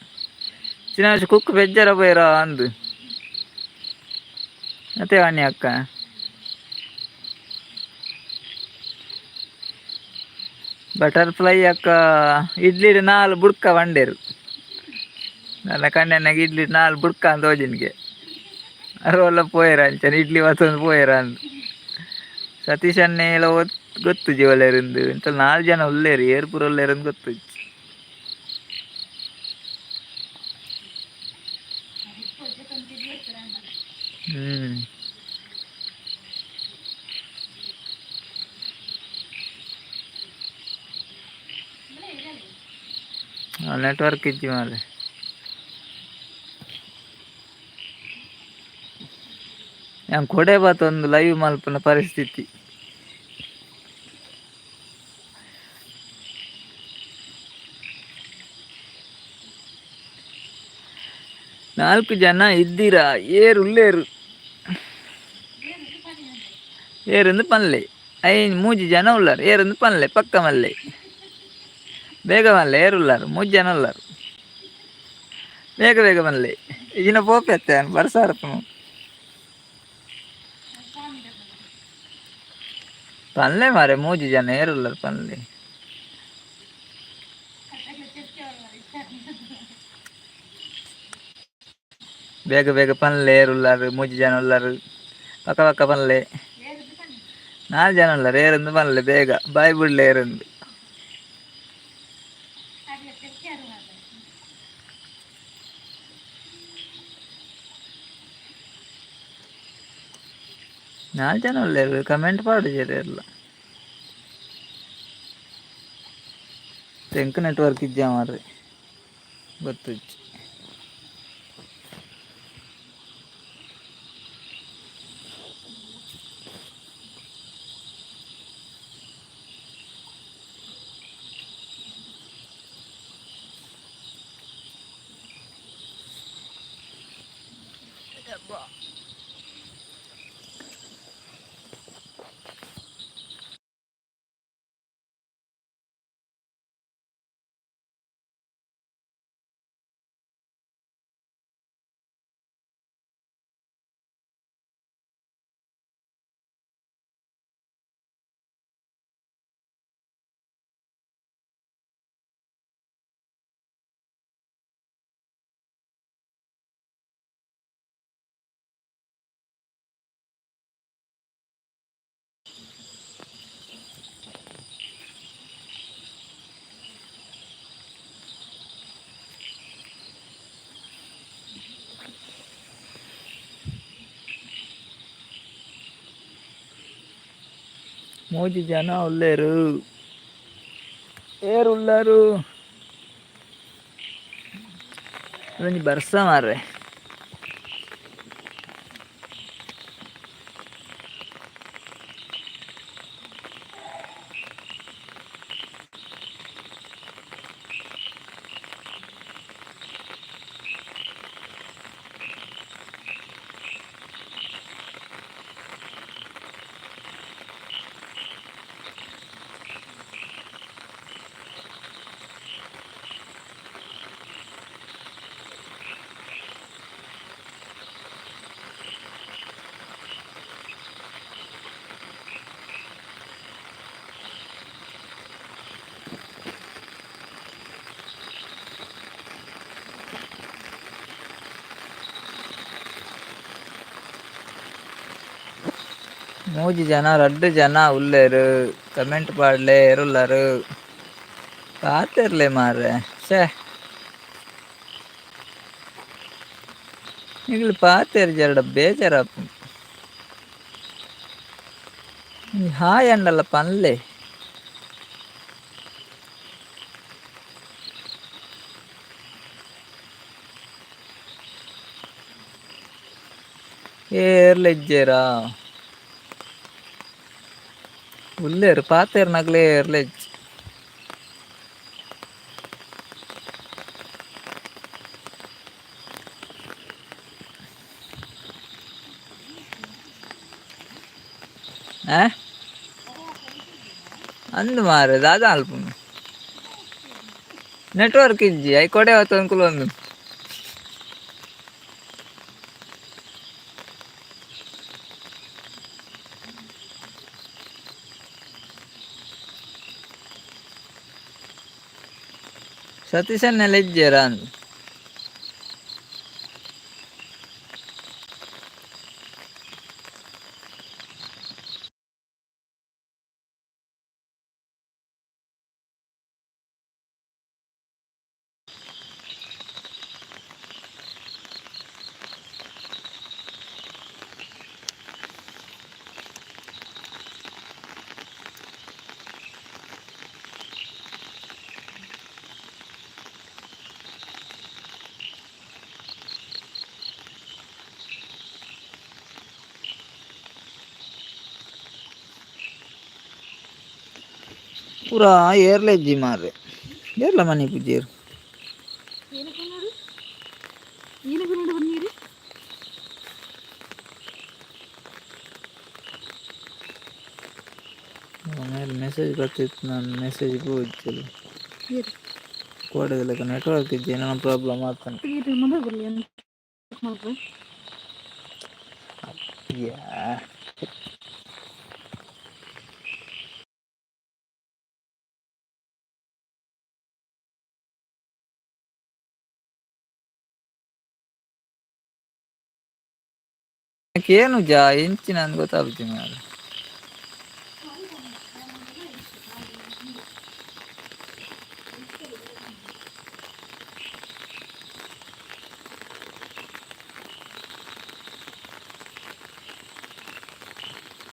ಚಿನ್ನ ಕುಕ್ಕು ಬೆಜ್ಜರ ಬೈರ ಅಂದ್. ಅತ್ತೆ ವಾಣಿ ಅಕ್ಕ ಬಟರ್ಫ್ಲೈ ಅಕ್ಕ ಇಡ್ಲಿ ನಾಲ್ ಬುಡ್ಕ ಬಂಡೇರು. ನನ್ನ ಕಣ್ಣೆನಾಗ ಇಡ್ಲಿ ನಾಲ್ ಬುಡ್ಕ ಅಂದ್ ತೋಜಿನ್ಗೆ. ಅರೋಲ ಪೋಯೆರ ಅಂಚನೆ ಇಡ್ಲಿ ಮತ್ತೊಂದು ಪೋಯೆರ ಅಂದ್. ಸತೀಶ್ ಅಣ್ಣೆ ಗೊತ್ತು ಜೀವಲೇರಿಂದು ಇಂತ ನಾಲ್ ಜನ ಉಲ್ಲೇರು, ಏರ್ ಪೂರ ಉಲ್ಲೇರಂದು ಗೊತ್ತು. ಹ್ಮ್ ನೆಟ್ವರ್ಕ್ ಇಜ್ಜಿ ಮಾರ್ರೆ. ಯಾನ್ ಕೊಡೆ ಬಾತೊಂದು ಲೈವ್ ಮಲ್ಪುನ ಪರಿಸ್ಥಿತಿ. ನಾಲ್ಕು ಜನ ಇದ್ದೀರಾ, ಏರ್ ಉಲ್ಲೇರು? ಏರಂದು ಪನ್ಲೆ. ಐನ್ ಮೂಜಿ ಜನ ಉಳ್ಳಾರು, ಏರಂದು ಪನ್ಲೆ. ಪಕ್ಕ ಮಲ್ಲೆ, ಬೇಗ ಮಲ್ಲೆ. ಏರುಲ್ಲಾರು? ಮೂಜಿ ಜನ ಉಳ್ಳಾರು. ಬೇಗ ಬೇಗ ಮಲ್ಲೆ. ಈಗಿನ ಪೋಪೆ ಅತ್ತೆ ಬರ್ಸಾರಪ್ಪನು ಪನ್ಲೆ ಮಾರೆ. ಮೂಜಿ ಜನ ಏರುಲ್ಲಾರು ಪನ್ಲೆ. ಬೇಗ ಬೇಗ ಪನ್ಲೆ. ಏರುಲ್ಲಾರು? ಮೂಜಿ ಜನ ಉಳ್ಳಾರು. ಪಕ್ಕ ಪಕ್ಕ ಪನ್ಲೆ. ನಾಲ್ ಜನ ಉಳ್ಳಾರು, ಏರಂದು ಪನ್ಲೆ ಬೇಗ. ಬಾಯ್ ಬಿಡ್ಲೆ ಏರಂದು. ನಾಲ್ ಜನ ಉಲ್ಲೇರು, ಕಮೆಂಟ್ ಪಾಡುಜೆರ್ ಏರ್ಲ. ಎಂಕ್ ನೆಟ್ವರ್ಕ್ ಇಜ್ಜಾ ಮಾರ್ರೆ, ಗೊತ್ತುಜ್ಜಿ. ಮೂಜಿ ಜನ ಉಲ್ಲೆರ್, ಏರ್ ಉಲ್ಲರು? ಒಂಜಿ ಬರ್ಸ ಮಾರ್ರೆ. ಮೂಜಿ ಜನ, ರಡ್ಡ್ ಜನ ಉಲ್ಲೆರ್. ಕಮೆಂಟ್ ಪಾಡ್ಲೆ, ಏರುಲ್ಲರು? ಪಾತೆರ್ಲೆ ಮಾರ್ರೆ. ಛೇ, ನಿಗುಲು ಪಾತೆರ್ಜರ್ಡ ಬೇಜಾರಾಪುಂಡು. ಹಾಯ್ ಅಂಡಲ ಪನ್ಲೆ. ಏರ್ಲ ಇಜ್ಜೇರಾ? ಉಲ್ಲೆರ್, ಪಾತೆರ್ನಕ್ಲೆ ಏರ್ಲ ಇಜ್ಜಿ. ಆ ಅಂದ್ ಮಾರ್ರೆ, ದಾದ ಮಲ್ಪುನು? ನೆಟ್ವರ್ಕ್ ಇಜ್ಜಿ. I ಕೊಡೆ ಅವತ್ತೊಂದು ಸತೀಶನ್ನೆಲ್ಲ ಇಜ್ಜೇರಾ ಅಂದ್. ಪೂರಾ ಏರ್ಲ ಇಜ್ಜಿ ಮಾರ್ರೆ, ಏರ್ಲ ಮನಿ ಪೂಜೇರು. ಏನಕ್ಕೆ ಏನಕ್ಕೆ ನೋಡು ನೀರು. ಮೇಲೆ ಮೆಸೇಜ್ ಬರ್ತಿತ್ತು, ನಾನು ಮೆಸೇಜ್ ಹೋಗಿಲ್ಲ. ನೀರು. ಕೋಡೆದಲೆಕ್ಕ ನೆಟ್ವರ್ಕ್ ಇಜ್ಜಿ, ಏನೋ ಪ್ರಾಬ್ಲಮ್ ಆಗ್ತಾನೆ. ಇದು ಮೊಬೈಲ್ ಬರಲಿ ಅಂತ ಮಾಡ್ರಿ. ಯಾ. ಏನು ಜಾ ಇಂಚಿನ ಗೊತ್ತಾಗ್ತಿ ಮಾರ್ರೆ.